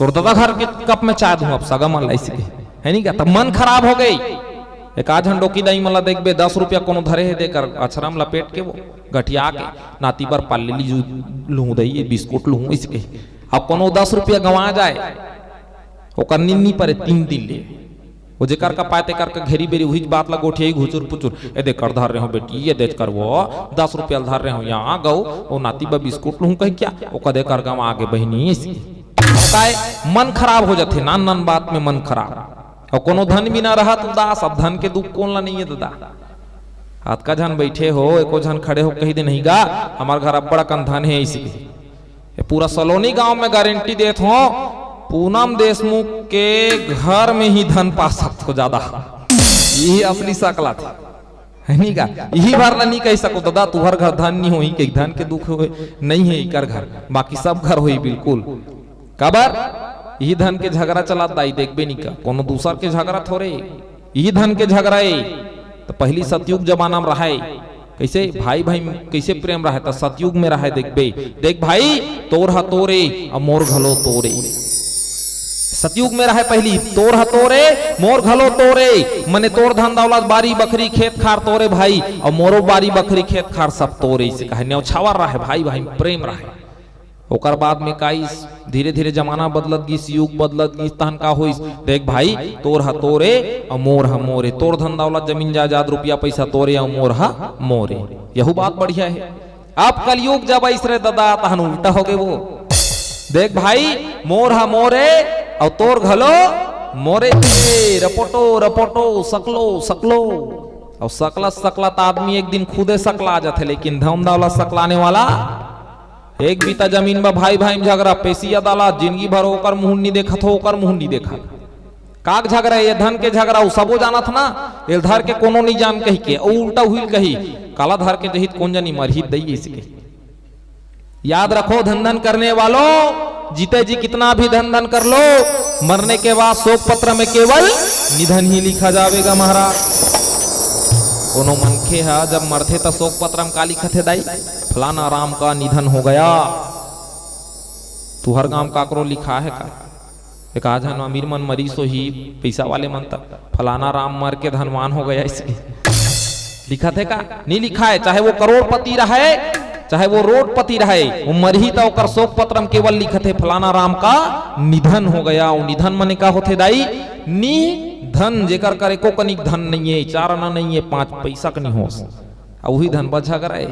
तोर ददा घर के कप में चाय दूं अब सगा मन ला, अइसे कहे, है नी का? तब मन खराब हो गई। एक आध झन डोकी दाई मन ला देखबे, दस रुपया कोनो धरे हे, देकर अछरम लपेट के वो गठिया के, "नाती बर पार्ले जी लूं दई, ये बिस्कुट लूं," अइसे कहे। अब कोनो दस रुपया गंवा जाए, ओकर नींद नी परे तीन दिन ले। वो जेकर का पाए तेकर का घेरी बेरी उहीच बात ला गोठियाही घुचुर पुचुर, "ए दे कर धर रहे हो बेटी, ये दे कर वो, दस रुपया धर रहे हो, यहाँ गऊ, वो नाती बर बिस्कुट लूं कही क्या?" वो कदे कर गंवा आगे बहिनी अइसे। बताए, मन खराब हो जाथे, नान नान बात में मन खराब। अउ कोनो धन बिना रहत उदास, अब धन के दुख कोन ला नइये ददा। अतका झन बइठे हो, एको झन खड़े हो कहि दे, "नहीं गा, हमर घर अब्बड़ अकन धन हे," अइसे। ये पूरा सलोनी गांव में गारंटी देत हो, पूनम देशमुख के घर में ही धन पा सकत हो जादा। यही असली सकला थे। है नी का? इही भर ला नी कहि सको, "ददा, तुहर घर धन नी होही," के धन के दुख होय, नइ हे इकर घर, बाकी सब घर होही बिल्कुल। काबर? इही धन के झगरा चलात दाई, देखबे नी का, कोनो दूसर के झगरा थोरे, इही धन के झगरा ए। त पहिली सतयुग जमाना म रहय, कइसे भाई भाई म कइसे प्रेम रहय, त सतयुग में रहय, देखबे, "देख भाई, तोर ह तोरे, अउ मोर घलो तोरे।" सतयुग में रहय पहिली, "तोर ह तोरे, मोर घलो तोरे," मने तोर धन दौलत, बारी बखरी, खेत खार तोरे भाई, अउ मोरो बारी बखरी, खेत खार सब तोरे, अइसे कहे नेवछावर रहय, भाई भाई प्रेम रहय। ओकर बाद में का इस धीरे-धीरे जमाना बदलत गिस, युग बदलत गिस, तहन का होइस, "देख भाई, तोर ह तोरे, अउ मोर ह मोरे, तोर धन दौलत, जमीन जायदाद, रुपया पैसा तोरे, अउ मोर ह मोरे।" यहू बात बढ़िया हे। अब कलयुग जब आइस रे ददा, तहन उल्टा हो गे वो। "देख भाई, मोर ह मोरे, अउ तोर घलो मोरे, रपोटो, रपोटो, सकलो, सकलो।" अउ सकलत, सकलत आदमी एक दिन खुदे सकला जाथे, लेकिन धन दौलत सकलाने वाला, एक बीता जमीन बर भाई, भाई में झगरा, पेशी अदालत, जिंदगी भर ओकर मुंह नी देखत हो, ओकर मुंह नी देखत। काक झगरा, ये धन के झगरा, उ सबो जानत ना, एल धर के कोनो नी जान कहि के, अउ उल्टा हुइल कही, "काला धर के जहित कोन जनी मरही दई," अइसे कही। याद रखो, धन धन करने वालों, जीते जी कितना भी धन धन कर लो, मरने के बाद शोक पत्र में केवल निधन ही लिखा जावेगा महाराज। कोनो मनखे ह जब मरथे त शोक पत्र में का लिखत हे दाई? "फलाना राम का निधन हो गया।" तुहर गांव काकरो लिखा हे का? एक आध झन अमीर मन मरीस होही, पइसा वाले मन, त "फलाना राम मर के धनवान हो गया," अइसे लिखत हे का? नी लिखा हे। चाहे वो करोड़पति रहय, चाहे वो रोडपति रहय, वो मरही त ओकर शोक पत्र म केवल लिखत हे, "फलाना राम का निधन हो गया।" वो निधन मने का होथे दाई? निधन, जेकर कर एको कनिक धन नइये, चार आना नइये, पांच पइसा के नी होस, अउ उही धन बर झगरा हे।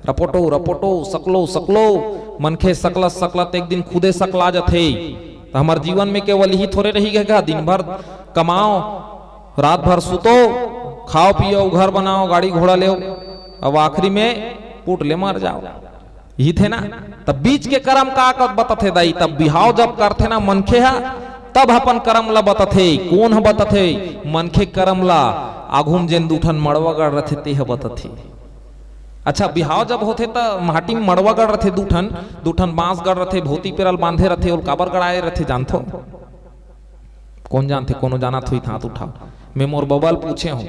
रपोटो, रपोटो, सकलो, सकलो, मनखे सकलत, सकलत एक दिन खुदे सकला जथे। त हमर जीवन में केवल इही थोरे रहि गे का, दिन भर कमाओ, रात भर सुतो, खाओ पियो, घर बनाओ, गाड़ी घोड़ा लेओ, अउ आखिरी में पुट ले मर जाओ। इही थे ना? तब बीच के करम का, का बतथे दाई? तब बिहाव जब करथे ना मनखे ह, तब अपन करम ला बतथे। कोन ह बतथे? मनखे करम ला। आघू म जेन दू ठन मड़वा गड़ रथे, ते ह बतथे। अच्छा, बिहाव जब होथे, त माटी म मड़वा गड़ रथे, दू ठन, दू ठन बांस गड़ रथे, भोती पेरल बांधे रथे, ओल काबर गड़ाए रथे, जानथो? कोन जानथे? कोनो जानत होही त हाथ उठाओ। मैं मोर बबा ल पूछे हूं।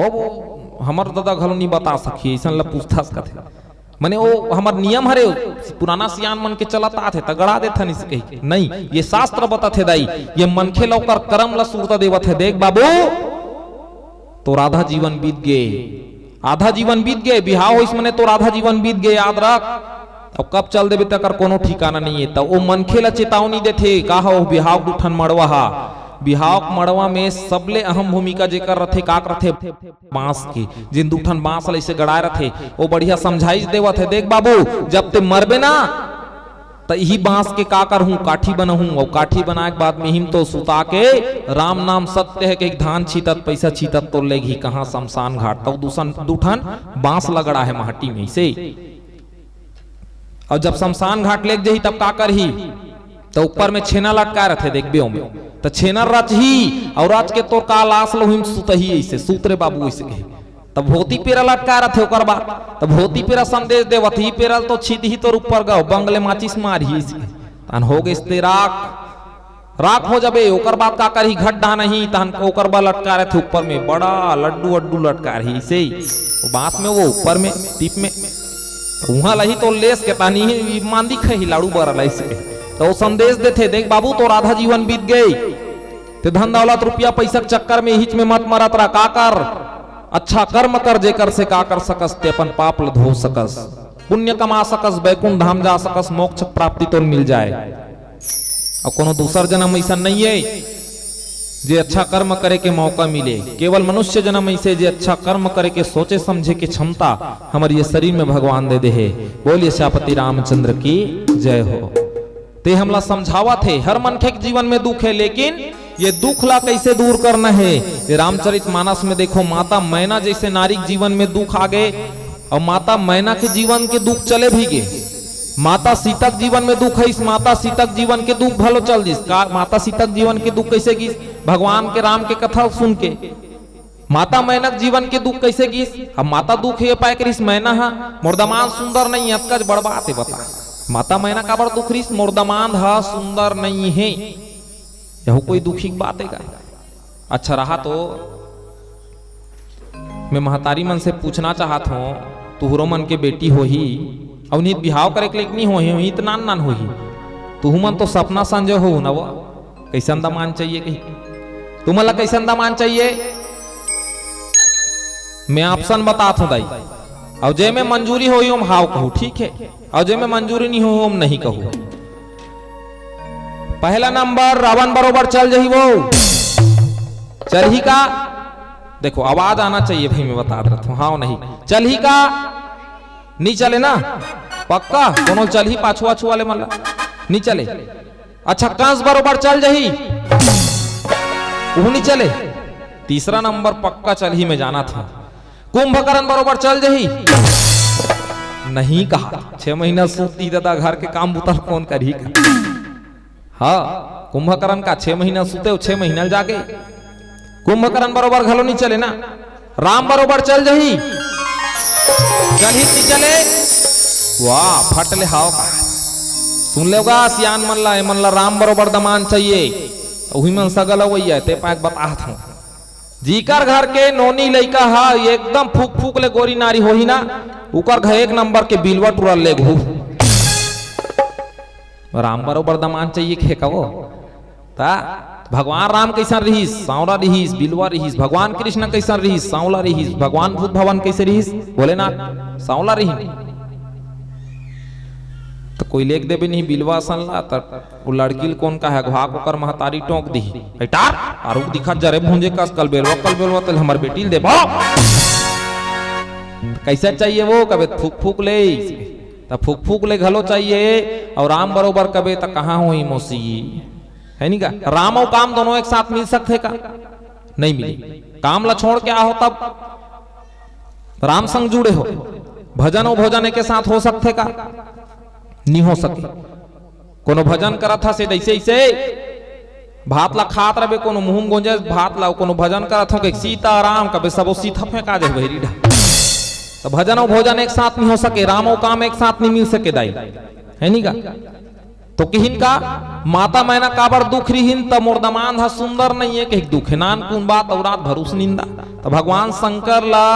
ओ, वो हमर ददा घलो नी बता सकही, अइसन ल पूछथस कथे। मने, ओ हमर नियम हरे, पुराना सियान मन के चलत आथे, त गड़ा देथन अइसे कहिके। नहीं, ये शास्त्र बतथे दाई, ये मनखे ल ओकर करम ल सुरता देवत हे। देख बाबू, तोर आधा जीवन बीत गे, आधा जीवन बीत गे, बिहाव होइस मने तोर आधा जीवन बीत गे, याद रख। अब कब चल देबे, तेकर कोनो ठिकाना नइये। त ओ मनखे ल चेतावनी देथे, का ह, ओ बिहाव दू ठन मड़वा ह, बिहाव के मड़वा में सबले अहम भूमिका जेकर रथे, का रथे? बांस के। जेन दू ठन बांस ल अइसे गड़ाए रथे, ओ बढ़िया समझाइस देवत हे, देख बाबू, जब ते मरबे ना, त इही बांस के का करहूं, काठी बनहूं, अउ काठी बनाए के बाद में इही म तो सुता के, "राम नाम सत्य है" कहिके धान छीतत, पइसा छीतत तोर लेगही कहां? शमशान घाट। त दू ठन बांस ल गड़ा हे माटी में अइसे। अउ जब शमशान घाट लेग जही, तब का करही? त ऊपर में छेना लटकाए रथे, देखबे ओमे। त छेना रचही, अउ रच के तोर का लाश ल उही म सुतही अइसे, "सुत रे बाबू," अइसे कही। तब भोती पेरा लटकाए रथे ओकर बाद। तब भोती पेरा संदेश देवत, "ही पेरा ल तो छीतही तोर ऊपर गव, बंग ले माचिस मारही," अइसे। तहन हो गेस ते राख, राख हो जाबे। ओकर बाद का करही? घट डाहन ही, तहन ओकर बर लटकाए रथे ऊपर में, बड़ा लड्डू अड्डू लटकाए रही अइसे ही। वो बांस में, वो ऊपर में, टीप में। उहां लही तो लेस के तहन ही मांदी खही लाड़ू बरा ल अइसे। त ओ संदेश देथे, देख बाबू, तोर आधा जीवन बीत गे, ते धन दौलत रुपया पैसा के चक्कर में हिच में मत मरत रह, का कर, अच्छा कर्म कर, जेकर से का कर सकस, ते अपन पाप ल धो सकस, पुण्य कमा सकस, बैकुंठ धाम जा सकस, मोक्ष प्राप्ति तोर मिल जाए। अउ कोनो दूसर जन्म अइसन नइये जे अच्छा कर्म करे के मौका मिले। केवल मनुष्य जन्म अइसे जे अच्छा कर्म करे के सोचे समझे के क्षमता हमर ये शरीर में भगवान दे दे हे। बोलिए सियापति रामचंद्र की जय हो। ते हमला समझावत हे, हर मनखे के जीवन में दुख हे, लेकिन ये दुख ला कैसे दूर करना हे? ये रामचरित मानस में देखो, माता मैना जैसे नारी के जीवन में दुख आ गे, अउ माता मैना के जीवन के दुख चले भी गे। माता सीता के जीवन में दुख हे, इस माता सीता के जीवन के दुख भलो चल दिस। का माता सीता के जीवन के दुख कैसे गिस? भगवान के राम के कथा सुन के। माता मैना के जीवन के दुख कैसे गिस? अब माता दुख ये पाए करिस, मैना हा मोर दमांद सुंदर नहीं, अतका बड़ बात हे, बता। माता मैना काबर दुख रिस? मोर दमांद हा सुंदर नहीं हे। यहू कोई दुखी के बात हे का? अच्छा रहा तो मैं महतारी मन से पूछना चाहत हों, तुहरो मन के बेटी होही, अउ नित बिहाव करे के लइक नहीं होही, होही त नान नान होही। तुहू मन तो सपना संजो हो न वो, कैसन दमान चाहिए कही। तुमन ला कैसन दमान चाहिए? मैं ऑप्शन बतात हों दाई, अउ जे में मंजूरी होही ओम हाव कहू, ठीक हे, अउ जे में मंजूरी नहीं होही ओम नहीं कहू। पहला नंबर रावण बरोबर चल जही वो, चलही का? देखो आवाज आना चाहिए भाई, मैं बता देता हूँ, हाँ नहीं चलही का? नहीं चले ना पक्का? कोनो चलही पाछू आछू वाले मन ला? नहीं चले। अच्छा कंस बरोबर चल जही, वो नहीं चले। तीसरा नंबर पक्का चलही, मैं जाना था। कुंभकर्ण बरोबर चल जही, नहीं कहा। छह महीना सूत दी दादा, घर के काम बुता कौन करही का? हाँ, कुंभकर्ण का छह महीना सुते, छह महीना जागे। कुंभकर्ण बरोबर घलो नहीं चले ना। राम बरोबर चल जही, चलही नहीं चले। वाह, फट ले हाव का। सुन लेगा सियान मन ला, ए मन ला राम बरोबर दमान चाहिए। उही मन सगल अवैया, ते पाक बतात हूँ। जीकर घर के नोनी लइका हा एकदम फूक फूक ले गोरी नारी होही ना, उकर घर एक नंबर के बिलवा टूरा ले घू। राम बरोबर दमान चाहिए खे का वो? ता भगवान राम कैसन रहिस? सांवला रहिस, बिलवा रहिस। भगवान कृष्ण कैसन रहिस? सांवला रहिस। भगवान भूत भवन कैसे रहिस? भोलेनाथ सांवला रहिन। तो कोई लेख देबे नहीं बिलवा सन ला, त वो लड़की ल कौन का है, घुआ ओकर महतारी टोंक दिही। "ए टार, आरू दिखत जरे भूंजे कस, कल बेलवा, कल बेलवा, तेल हमर बेटी ल देबो।" कैसे चाहिए वो? कबे फूक फूक ले, त फूक फूक ले घलो चाहिए, और राम बरोबर कबे त कहाँ होही मौसी? है नहीं का? राम और काम दोनों एक साथ मिल सकते का? नहीं मिली। काम ला छोड़ के आ हो तब राम संग जुड़े हो, भजन और भोजन एक साथ हो सकते का? नहीं हो सके। कोनो भजन करत हस, ऐसे, ऐसे भात ला खात रहे, कोनो मुंह में गोंजे भात ला, कोनो भजन करत हो के सीताराम, कबे सबो सीता फेंका दे बहिरी ढा। तो भजन और भोजन एक साथ नहीं हो सके, राम और काम एक साथ नहीं मिल सके दाई, है नहीं का? तो किहिन का माता मैना काबर दुख रिहिन, त मोर दमांद ह सुंदर नहीं है, कहिक दुख है। नान कुन बात और रात भरूस निंदा। त भगवान शंकर ला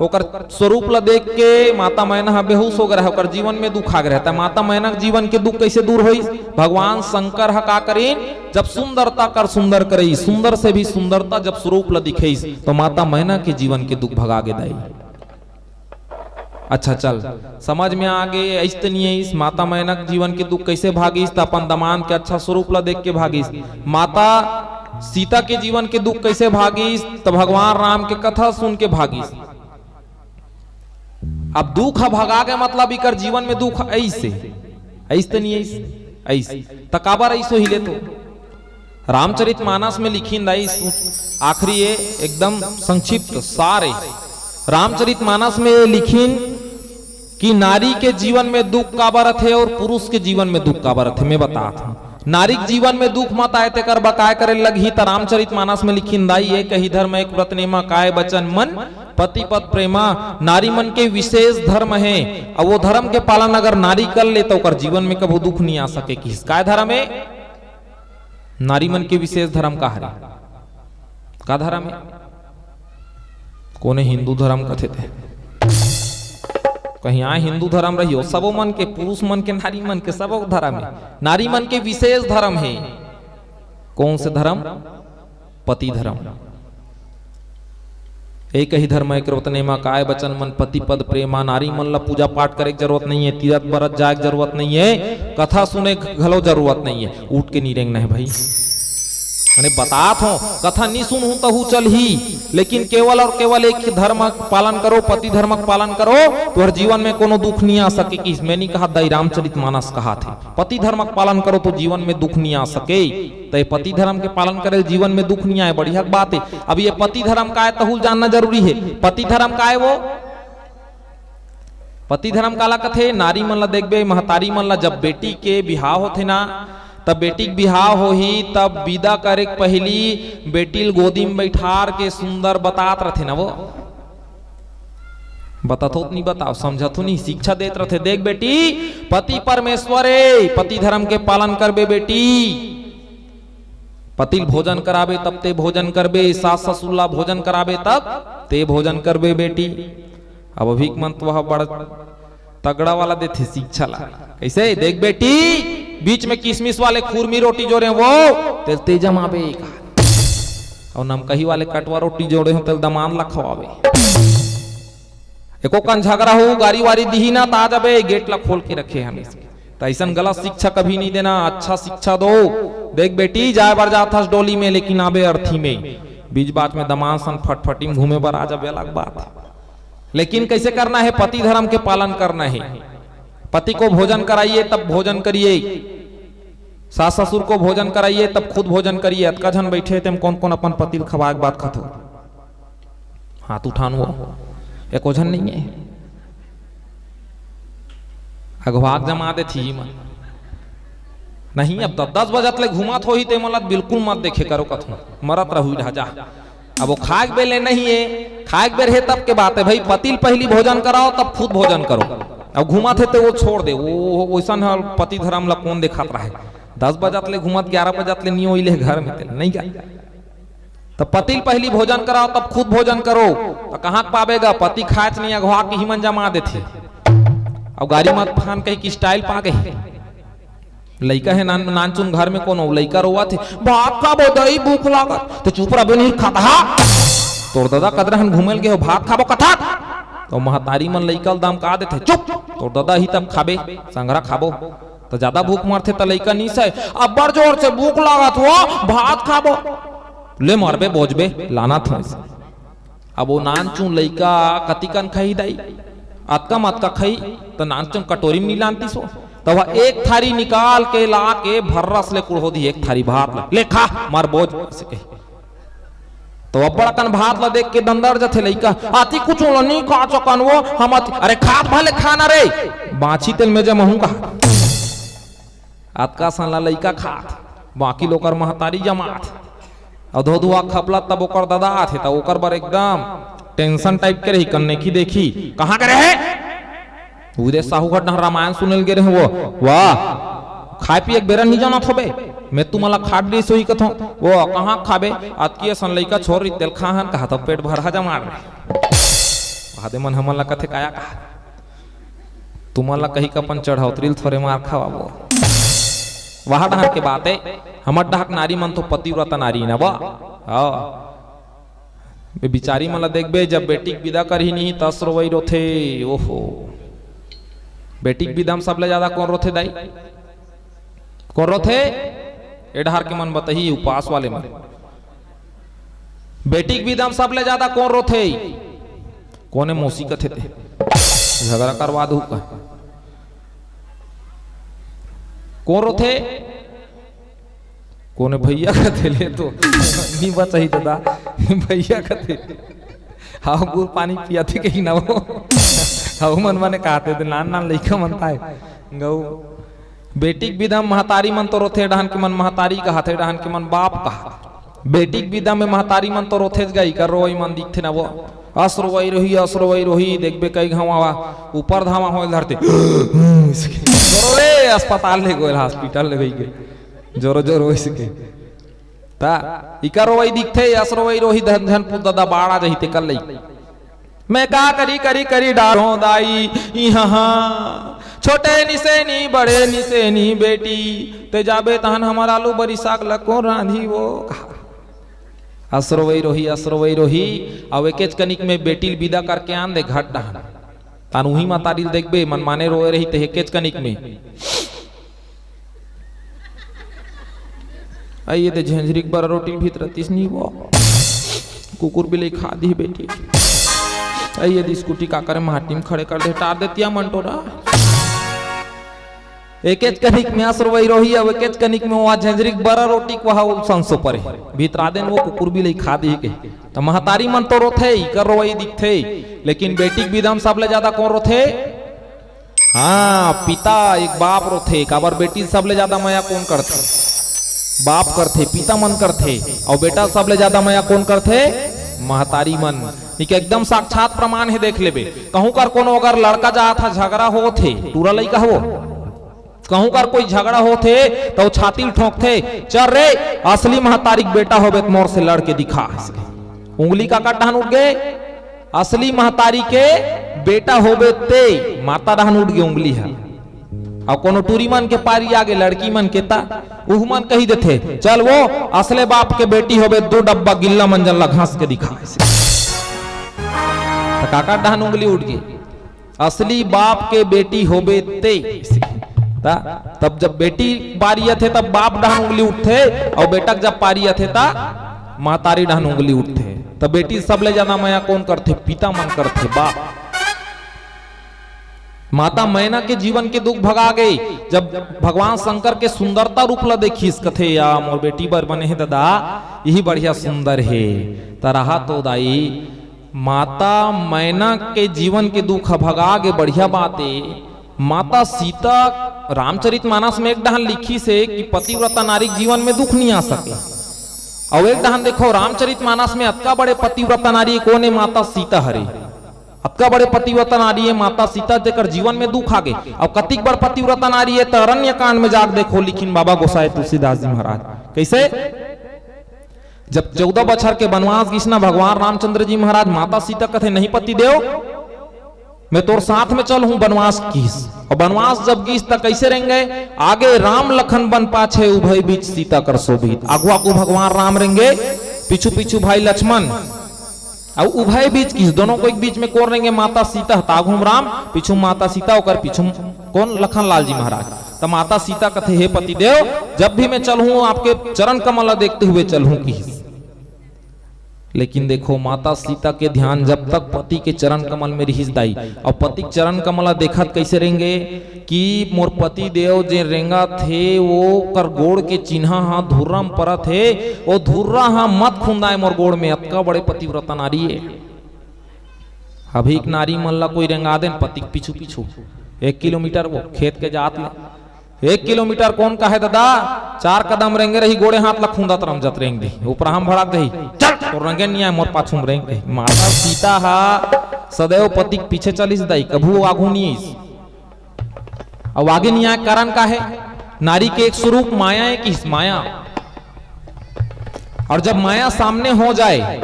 ओकर स्वरूप ला देख के माता मैना ह बेहोश हो गए रहे, ओकर जीवन में दुख आ गए रहे। त माता मैना के जीवन के दुख कैसे दूर होई? भगवान शंकर ह का करीन, जब सुंदरता कर सुंदर करई, सुंदर से भी सुंदरता जब स्वरूप ला दिखेस, तो माता मैना के जीवन के दुख भगा गे दाई। अच्छा चल, समझ में आ गे। ऐस त नहीं है, इस माता मैना के जीवन के दुख कैसे भागिस, त अपन दमांद के अच्छा स्वरूप ला देख के भागिस। माता सीता के जीवन के दुख कैसे भागिस, त भगवान राम के कथा सुन के भागिस। अब दुख ह भगा के मतलब इकर जीवन में दुख ऐसे, ऐस त नहीं है, ऐस त काबर ऐसो ही ले तो रामचरित मानस में लिखिन दाई, आखिरी ये एकदम संक्षिप्त सारे रामचरित मानस में ये लिखिन कि नारी के जीवन में दुख काबर रथे और पुरुष के जीवन में दुख काबर रथे। मैं बतात हूँ, नारी के जीवन में दुख मत आए तेकर बकाय करे लगही। त रामचरित मानस में लिखिन दाई, ये कही धर्म एक व्रत नेमा, काय बचन मन पति पद प्रेमा। नारी मन के विशेष धर्म है, अब वो धर्म के पालन अगर नारी कर ले तो ओकर जीवन में कभू दुख नहीं आ सके। किस काय धर्म है? नारी मन के विशेष धर्म का हरे? का धर्म हे? कोने हिंदू धर्म कथे ते? कहीं आए हिंदू धर्म रही हो, सबो मन के, पुरुष मन के, नारी मन के, सबो धर्म हे। नारी मन के विशेष धर्म हे। कौन से धर्म? पति धर्म। एक ही धर्म हे, करवत नेमा काय बचन मन पति पद प्रेमा। नारी मन ला पूजा पाठ करे के जरूरत नहीं हे, तीरथ बरत जाए के जरूरत नहीं हे, कथा सुने घलो जरूरत नहीं हे। उठ के नी रेंगना हे भाई। माने बतात हो, कथा नी सुनहूं तहू चलही, लेकिन केवल और केवल एक ही धर्म के पालन करो, पति धर्म के पालन करो। तोहर जीवन में कोनो दुख नी आ सके। कि मैं नी कहा, दाई रामचरित मानस कहाथे, पति धर्म के पालन करो तो जीवन में दुख नी आ सके। तो ये पति धर्म के पालन करे जीवन में दुख नी आए, बढ़िया के बात हे। अब ये पति धर्म काय, तहू ल जानना जरूरी हे। पति धर्म काय वो? पति धर्म काला कथे? नारी मन ला देखबे, महतारी मन ला, जब बेटी के बिहाव होथे ना, तब बेटी के बिहाव होही, तब विदा करे के पहिली बेटी ल गोदी में बैठार के सुंदर बतात रथे ना वो। बतात हो त नी बताओ, समझत हो नी, शिक्षा देत रथे। देख बेटी, पति परमेश्वर हे, पति धर्म के पालन करबे बेटी। पति ल भोजन कराबे तब ते भोजन करबे, सास ससुर ला भोजन कराबे तब ते भोजन करबे बेटी। अब अभी के मन तो वह बड़ तगड़ा वाला देथे शिक्षा ला। कैसे? देख बेटी, बीच में किशमिश वाले खुरमी रोटी जोरे हो, तेल ते जमाबे का। अउ नमकही वाले कटवा रोटी जोड़े हो, तेल दमांद ला खवाबे। एको कन झगड़ा हो, गारी वारी दिही ना, त आ जाबे, गेट ला खोल के रखे हन। त अइसन गलत शिक्षा कभी नी देना, अच्छा शिक्षा दो। देख बेटी, जाए बर जात हस डोली में, लेकिन आबे अर्थी में। बीच बात में दमांद सन फटफटी में घूमे बर आ जाबे, अलग बात हे। लेकिन कैसे करना हे? पति धर्म के पालन करना हे। पति को भोजन कराइए, तब भोजन करिए। सास ससुर को भोजन कराइए, तब खुद भोजन करिए। अतका झन बैठे हे, तेम कौन कौन अपन पति ल खवाए के बात खाथो? हाथ उठान वो, एको झन नहीं हे। अघवाक जमा देथी मन। नहीं, अब दस, दस बजत ले घूमत होही, ते मन ला बिल्कुल मत देखे करो कथो। मरत रहू ढाजा। अब वो खाए के बेर ले नहीं हे, खाए के बेर हे तब के बात हे भाई। पति ल पहिली भोजन कराओ, तब खुद भोजन करो। अब घूमत हे ते वो छोड़ दे, वो, वो वैसन हे, पति धर्म ला कौन देखत रहे? दस बजत ले घूमत, ग्यारह बजत ले नी होई ले घर में ते नहीं गा। त पति ल पहिली भोजन कराओ, तब खुद भोजन करो। त कहाँ के पाबे गा? पति खाए च नहीं, अघवा के ही मन जमा देथे। अब गारी मत फान कही कि style पा गई। लइका हे नान, नानचुन घर में कोनो, लइका रोवत हे, "भात खाबो दई, भूख लागत।" त चुप रह बे, नहीं खाता। तोर ददा कदरहन घूमे ल गे हो, भात खाबो कथा। त महतारी मन लइका ल दमका देथे, "चुप, तोर ददा ही तब खाबे, संघरा खाबो।" त जादा भूख मरथे त लइका नी सहे, "अब्बड़ जोर से भूख लागत हो, भात खाबो।" ले मरबे, बोजबे, लानत हो। अब वो नानचुन लइका कतिकन खाही दाई, अतका मतका खाही, त नानचुन कटोरी में नी लानतिस वो। त वह एक थारी निकाल के ला के भर्रस ले कुड़हो दी एक थारी भात ला, "ले खा, मर बोज," अइसे कही। त अब्बड़ अकन भात ला देख के दंदर जथे लइका, "अति कुछ ला नी खा सकन वो, हम अति, अरे खात भले खाना रे, बाछी तेल में जमहूं कहा।" अतका सन ला लइका खात, बाकी लोकर महतारी जमात। अउ धोधुआ खपला तब ओकर ददा आथे, त ओकर बर एकदम tension type के रही, कन्ने की देखी, "कहाँ के रहे?" उदे साहू घर डहर रामायण सुने ल गे रहे वो। "वाह, खाए पिए के बेरा नहीं जानत होबे, मैं तुम्हारा खाट दिस होही कथों।" "वो कहाँ खाबे, अतकी असन लइका छोर रही तेल खाहन," कहा त पेट भरा जमार रहे। वहादे मन हमन ला कथे, "काया कहा?" तुमन ला कही का अपन चढ़ौतरी ल थोरे मार खवाबो। वहा डहर के बात हे, हमर डहर के नारी मन तो पतिव्रता नारी ना बा। हाँ। बे बिचारी मन ला देखबे, जब बेटी के विदा करही नहीं, तस रोवई रोथे। ओहो। बेटी के विदा में सबले ज्यादा कौन रोथे दाई? कौन रोथे? ए डहर के मन बताही, उपास वाले मन। बेटी के विदा में सबले ज्यादा कौन रोथे? कोने मौसी कथे ते? झगड़ा करवा दू का? कौन रोथे? कोने भैया कथे ले तो? नी बचाही दादा, भैया कथे। हाउ गुड़ पानी पियाथे कही ना वो। हाउ मन माने कहते थे, नान नान लइका मन ताय। गऊ। बेटी के विदा में महतारी मन तो रोथे, डहन के मन महतारी कहाथे, डहन के मन बाप कहा। बेटी के विदा में महतारी मन तो रोथेच गा, इकर रोवई मन दिखथे ना वो। अस रोवई रोही, अस रोवई रोही, देखबे कई घाव ऊपर धावा होए धरते। रोवे, अस्पताल ले गोयल, hospital ले गई गए। जोरो जोरो होइस के। ता, इकर रोवई दिखथे, अस रोवई रोही, धन धन पुत दादा बाढ़ आ जाही तेकर लई। मैं का करी करी करी डारों दाई इहाँ। छोटे निसेनी बड़े निसेनी बेटी, ते जाबे तहन हमर आलू बरी साग ल कोन रांधी वो। असरोवई रोही, असरोवई रोही। अउ एकेच कनिक में बेटी ल बिदा करके आन दे घट डहन। तान उही मतारी ल देखबे, मनमाने रोए रही ते एकेच कनिक में। अइए दे झंझरी के बरा रोटी भीतर तिसनी वो। कुकुर बिलई खा दी बेटी। अइए दे स्कूटी का करे माटी में खड़े कर दे, टार देतिया मन टोरा। एकेच कनिक में असरोवई रोही, अउ एकेच कनिक में वो झंझरी के बरा रोटी को हा वो संसो परे। भीतरा देन वो कुकुर बिलई खा दी के। त महतारी मन तो रोथे, इकर रोवई दिखथे, लेकिन बेटी के बिदा म सबले ज्यादा कोन रोथे? हाँ, पिता एक बाप रोथे, काबर बेटी सबले ज्यादा मया कोन करथे? बाप करथे, पिता मन करथे। अउ बेटा सबले ज्यादा मया कोन करथे? महतारी मन। इके एकदम साक्षात प्रमाण हे, देख लेबे। कहूँ कर कोनो अगर लड़का जात हा, झगड़ा होत हे, टूरा लइका हवो, कहूँ कर कोई झगड़ा होत हे, त वो छाती ल ठोंकथे, "चल रे, असली महतारी के बेटा होबे त मोर से लड़ के दिखा।" उंगली काकर डहन उठ गे? असली महतारी के बेटा होबे ते, माता डहन उठ गे उंगली ह। अउ कोनो टूरी मन के पारी आगे लड़की मन के, त उहू मन कही देथे, "चल वो, असले बाप के बेटी होबे, दू डब्बा गिल्ला मंजन ला घास के दिखा।" त काकर डहन उंगली उठ गे? असली बाप के बेटी होबे ते। त तब जब बेटी पारी आथे, तब बाप डहन उंगली उठथे, अउ बेटा के जब पारी आथे, त महतारी डहन उंगली उठथे। त बेटी सबले ज्यादा मया कोन करथे? पिता मन करथे, बाप। माता मैना के जीवन के दुख भगा गे, जब भगवान शंकर के सुंदरता रूप ला देखिस, कथे, "या मोर बेटी बर बने हे ददा, यही बढ़िया सुंदर हे।" त रहा तो दाई, माता मैना के जीवन के दुख ह भगा गे, बढ़िया बात ए। माता सीता रामचरित मानस में एक डहन लिखिस हे कि पतिव्रता नारी के जीवन में दुख नहीं आ सके। अउ एक डहन देखो, रामचरित मानस में अतका बड़े पतिव्रता नारी कोन ए? माता सीता हरे। अतका बड़े पतिव्रता नारी ए माता सीता, जेकर जीवन में दुख आ गे। अउ कतिक बड़ पतिव्रता नारी ए, त अरण्य कांड में जाके देखो, लिखिन बाबा गोसाई तुलसीदास जी महाराज। कइसे? जब चौदह बछर के बनवास गिस ना भगवान रामचंद्र जी महाराज, माता सीता कथे, "नहीं पति देव, मैं तोर साथ में चलहूं बनवास" किस। अउ बनवास जब गिस त कइसे रेंगे? आगे राम लखन बन पाछे, उभय बीच सीता कर सोभित। आगू आगू भगवान राम रेंगे, पीछू पीछू भाई लक्ष्मण। अउ उभय बीच किस, दोनों कोई के बीच में कोन रेंगे? माता सीता। त आगू म राम, पीछू म माता सीता, ओकर पीछू म कोन? लखन लाल जी महाराज। त माता सीता कथे, "हे पति देव, जब भी मैं चलहूं, आपके चरण कमल ला देखते हुए चलहूं" किस। लेकिन देखो, माता सीता के ध्यान जब तक पति के चरण कमल में रिहिस दाई, अउ पति के चरण कमल ला देखत कइसे रेंगे कि मोर पति देव जे रेंगत हे, वो कर गोड़ के चिन्हा हा धुर्रा म परत हे, वो धुर्रा हा मत खुंदाय मोर गोड़ में, अतका बड़े पतिव्रता नारी ए। अभी के नारी मन ला कोई रेंगा देन पति के पीछू पीछू, एक किलोमीटर वो खेत के जात ले, एक किलोमीटर कोन काहे ददा, चार कदम रेंगे रही, गोड़े हाथ ला खुंदत रमजत रेंग दे, उपराहा म भड़क दही, "चल, तोर रेंगे नहीं आय, मोर पाछू म रेंग" कही। माता सीता हा सदैव पति के पीछे चलिस दाई, कभू आगू नहीं आइस। अउ आगे नहीं आय, कारण का हे? नारी के एक स्वरूप माया ए किस, माया। अउ जब माया सामने हो जाए,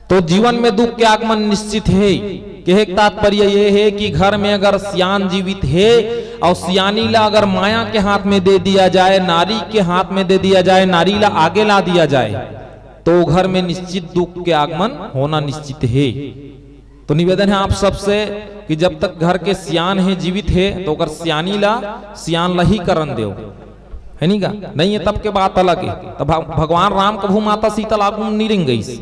तो जीवन में दुख के आगमन निश्चित हे। कहे के तात्पर्य ये हे कि घर में अगर सियान जीवित हे अउ सियानी ला अगर माया के हाथ में दे दिया जाए, नारी के हाथ में दे दिया जाए, नारी ला आगे ला दिया जाए, तो घर में निश्चित दुख के आगमन होना निश्चित हे। तो निवेदन हे आप सबसे कि जब तक घर के सियान हे, जीवित हे, तो ओकर सियानी ला सियान ला ही करन देव, हे नी गा? नहीं हे तब के बात अलग हे। तब भग-, भगवान राम कभू माता सीता ला आगू नहीं रेंगिस,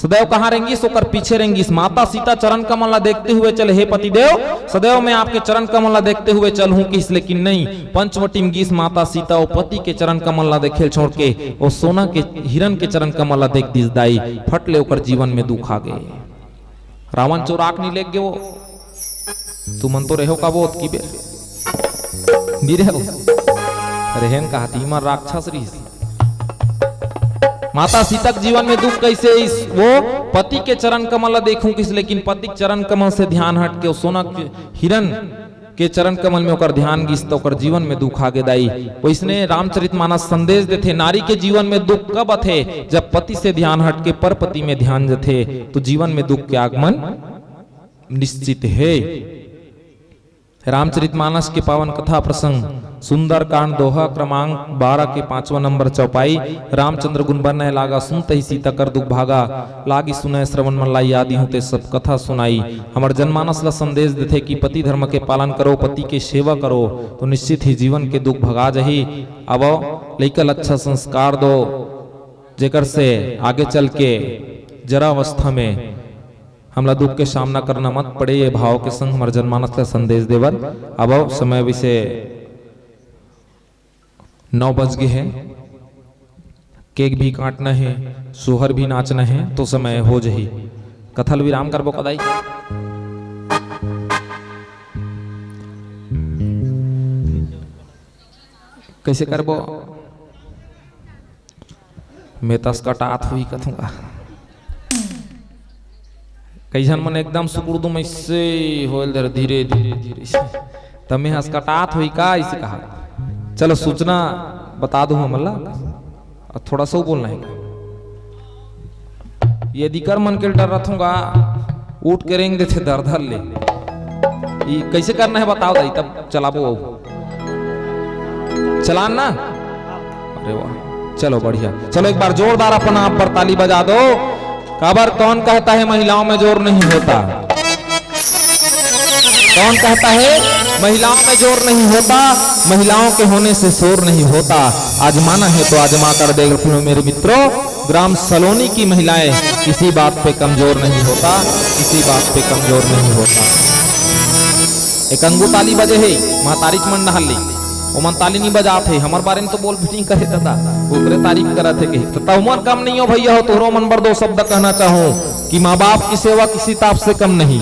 सदैव कहाँ रेंगिस? ओकर पीछे रेंगिस। माता सीता चरण कमल ला देखते हुए चले, "हे पतिदेव, सदैव मैं आपके चरण कमल ला देखते हुए चलहूं" किस, लेकिन नहीं, पंचवटी में गिस माता सीता, ओ पति के चरण कमल ला देखे ल छोड़ के, ओ सोना के हिरन के चरण कमल ला देख दिस दाई, फट ले ओकर जीवन में दुख आ गे। रावण चोराक नहीं लेग गे वो। तुमन तो रेहो का वो ओतकी बेर? नहीं रेहो। रेहेन कहा तीमन राक्षस रहिस। माता सीता के जीवन में दुख कइसे आइस? वो पति के चरण कमल ला देखहूं किस, लेकिन पति के चरण कमल से ध्यान हट के वो सोना के हिरन के चरण कमल में ओकर ध्यान गिस, त ओकर जीवन में दुख आगे दाई। वइसने रामचरितमानस संदेश देथे, नारी के जीवन में दुख कब आथे? जब पति से ध्यान हट के परपति में ध्यान जथे, तो जीवन में दुख के आगमन निश्चित हे। रामचरितमानस के पावन कथा प्रसंग, सुंदरकांड दोहा क्रमांक बारह के पांचवा नंबर चौपाई। रामचंद्र गुन बरनय लागा, सुनतही सीता कर दुख भागा। लागी सुनय श्रवण मन लाई, आदि हूँ ते सब कथा सुनाई। हमर जनमानस ला संदेश देथे कि पति धर्म के पालन करो, पति के सेवा करो, तो निश्चित ही जीवन के दुख भगा जही। अब लइका ला अच्छा संस्कार दो, जेकर से आगे चल के जरा अवस्था में हमला दुख के सामना करना मत पड़े। ये भाव के संग हमर जनमानस ला संदेश देवत अब समय विषय नौ बज गे हे, केक भी काटना हे, सोहर भी नाचना हे, तो समय हो जही। कथा ल विराम करबो कदाई। कइसे करबो? मैं तस कटात हुई कथूंगा। कई झन मन एकदम सुकुड़दुम ऐसे होल धर धीरे, धीरे, धीरे से। त मैं हस कटात हुई का इसे कहा। चलो सूचना बता दो हमला। और थोड़ा सा बोलना है। ये दिकर मन के डर रथूंगा, उठ के रेंग देथे दर धर ले। ये कैसे करना है बताओ दाई, तब चलाबो। चलान ना? अरे वाह, चलो बढ़िया। चलो एक बार जोरदार अपन आप पर ताली बजा दो। काबर कौन कहता है महिलाओं में जोर नहीं होता? कौन कहता है महिलाओं में जोर नहीं होता? महिलाओं के होने से शोर नहीं होता। आजमाना है तो आजमा कर देख लो मेरे मित्रों, ग्राम सलोनी की महिलाएं किसी बात पे कमजोर नहीं होता, किसी बात पे कमजोर नहीं होता। एक अंगू ताली बजे हे, महतारी के मन डहर ले। ओमन ताली नहीं बजात हे, हमर बारे में तो बोल भी नहीं करे दादा, ओकरे तारीफ करत हे कही। तो तहुमन कम नहीं हो भैया हो, तोहरो मन बर दो शब्द कहना चाहूं कि माँ बाप की सेवा किसी ताप से कम नहीं,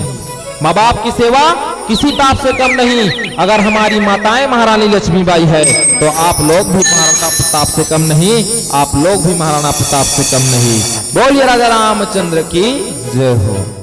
माँ बाप की सेवा किसी ताप से कम नहीं। अगर हमारी माताएं महारानी लक्ष्मीबाई है तो आप लोग भी महाराणा प्रताप से कम नहीं, आप लोग भी महाराणा प्रताप से कम नहीं। बोलिए राजा रामचंद्र की जय हो।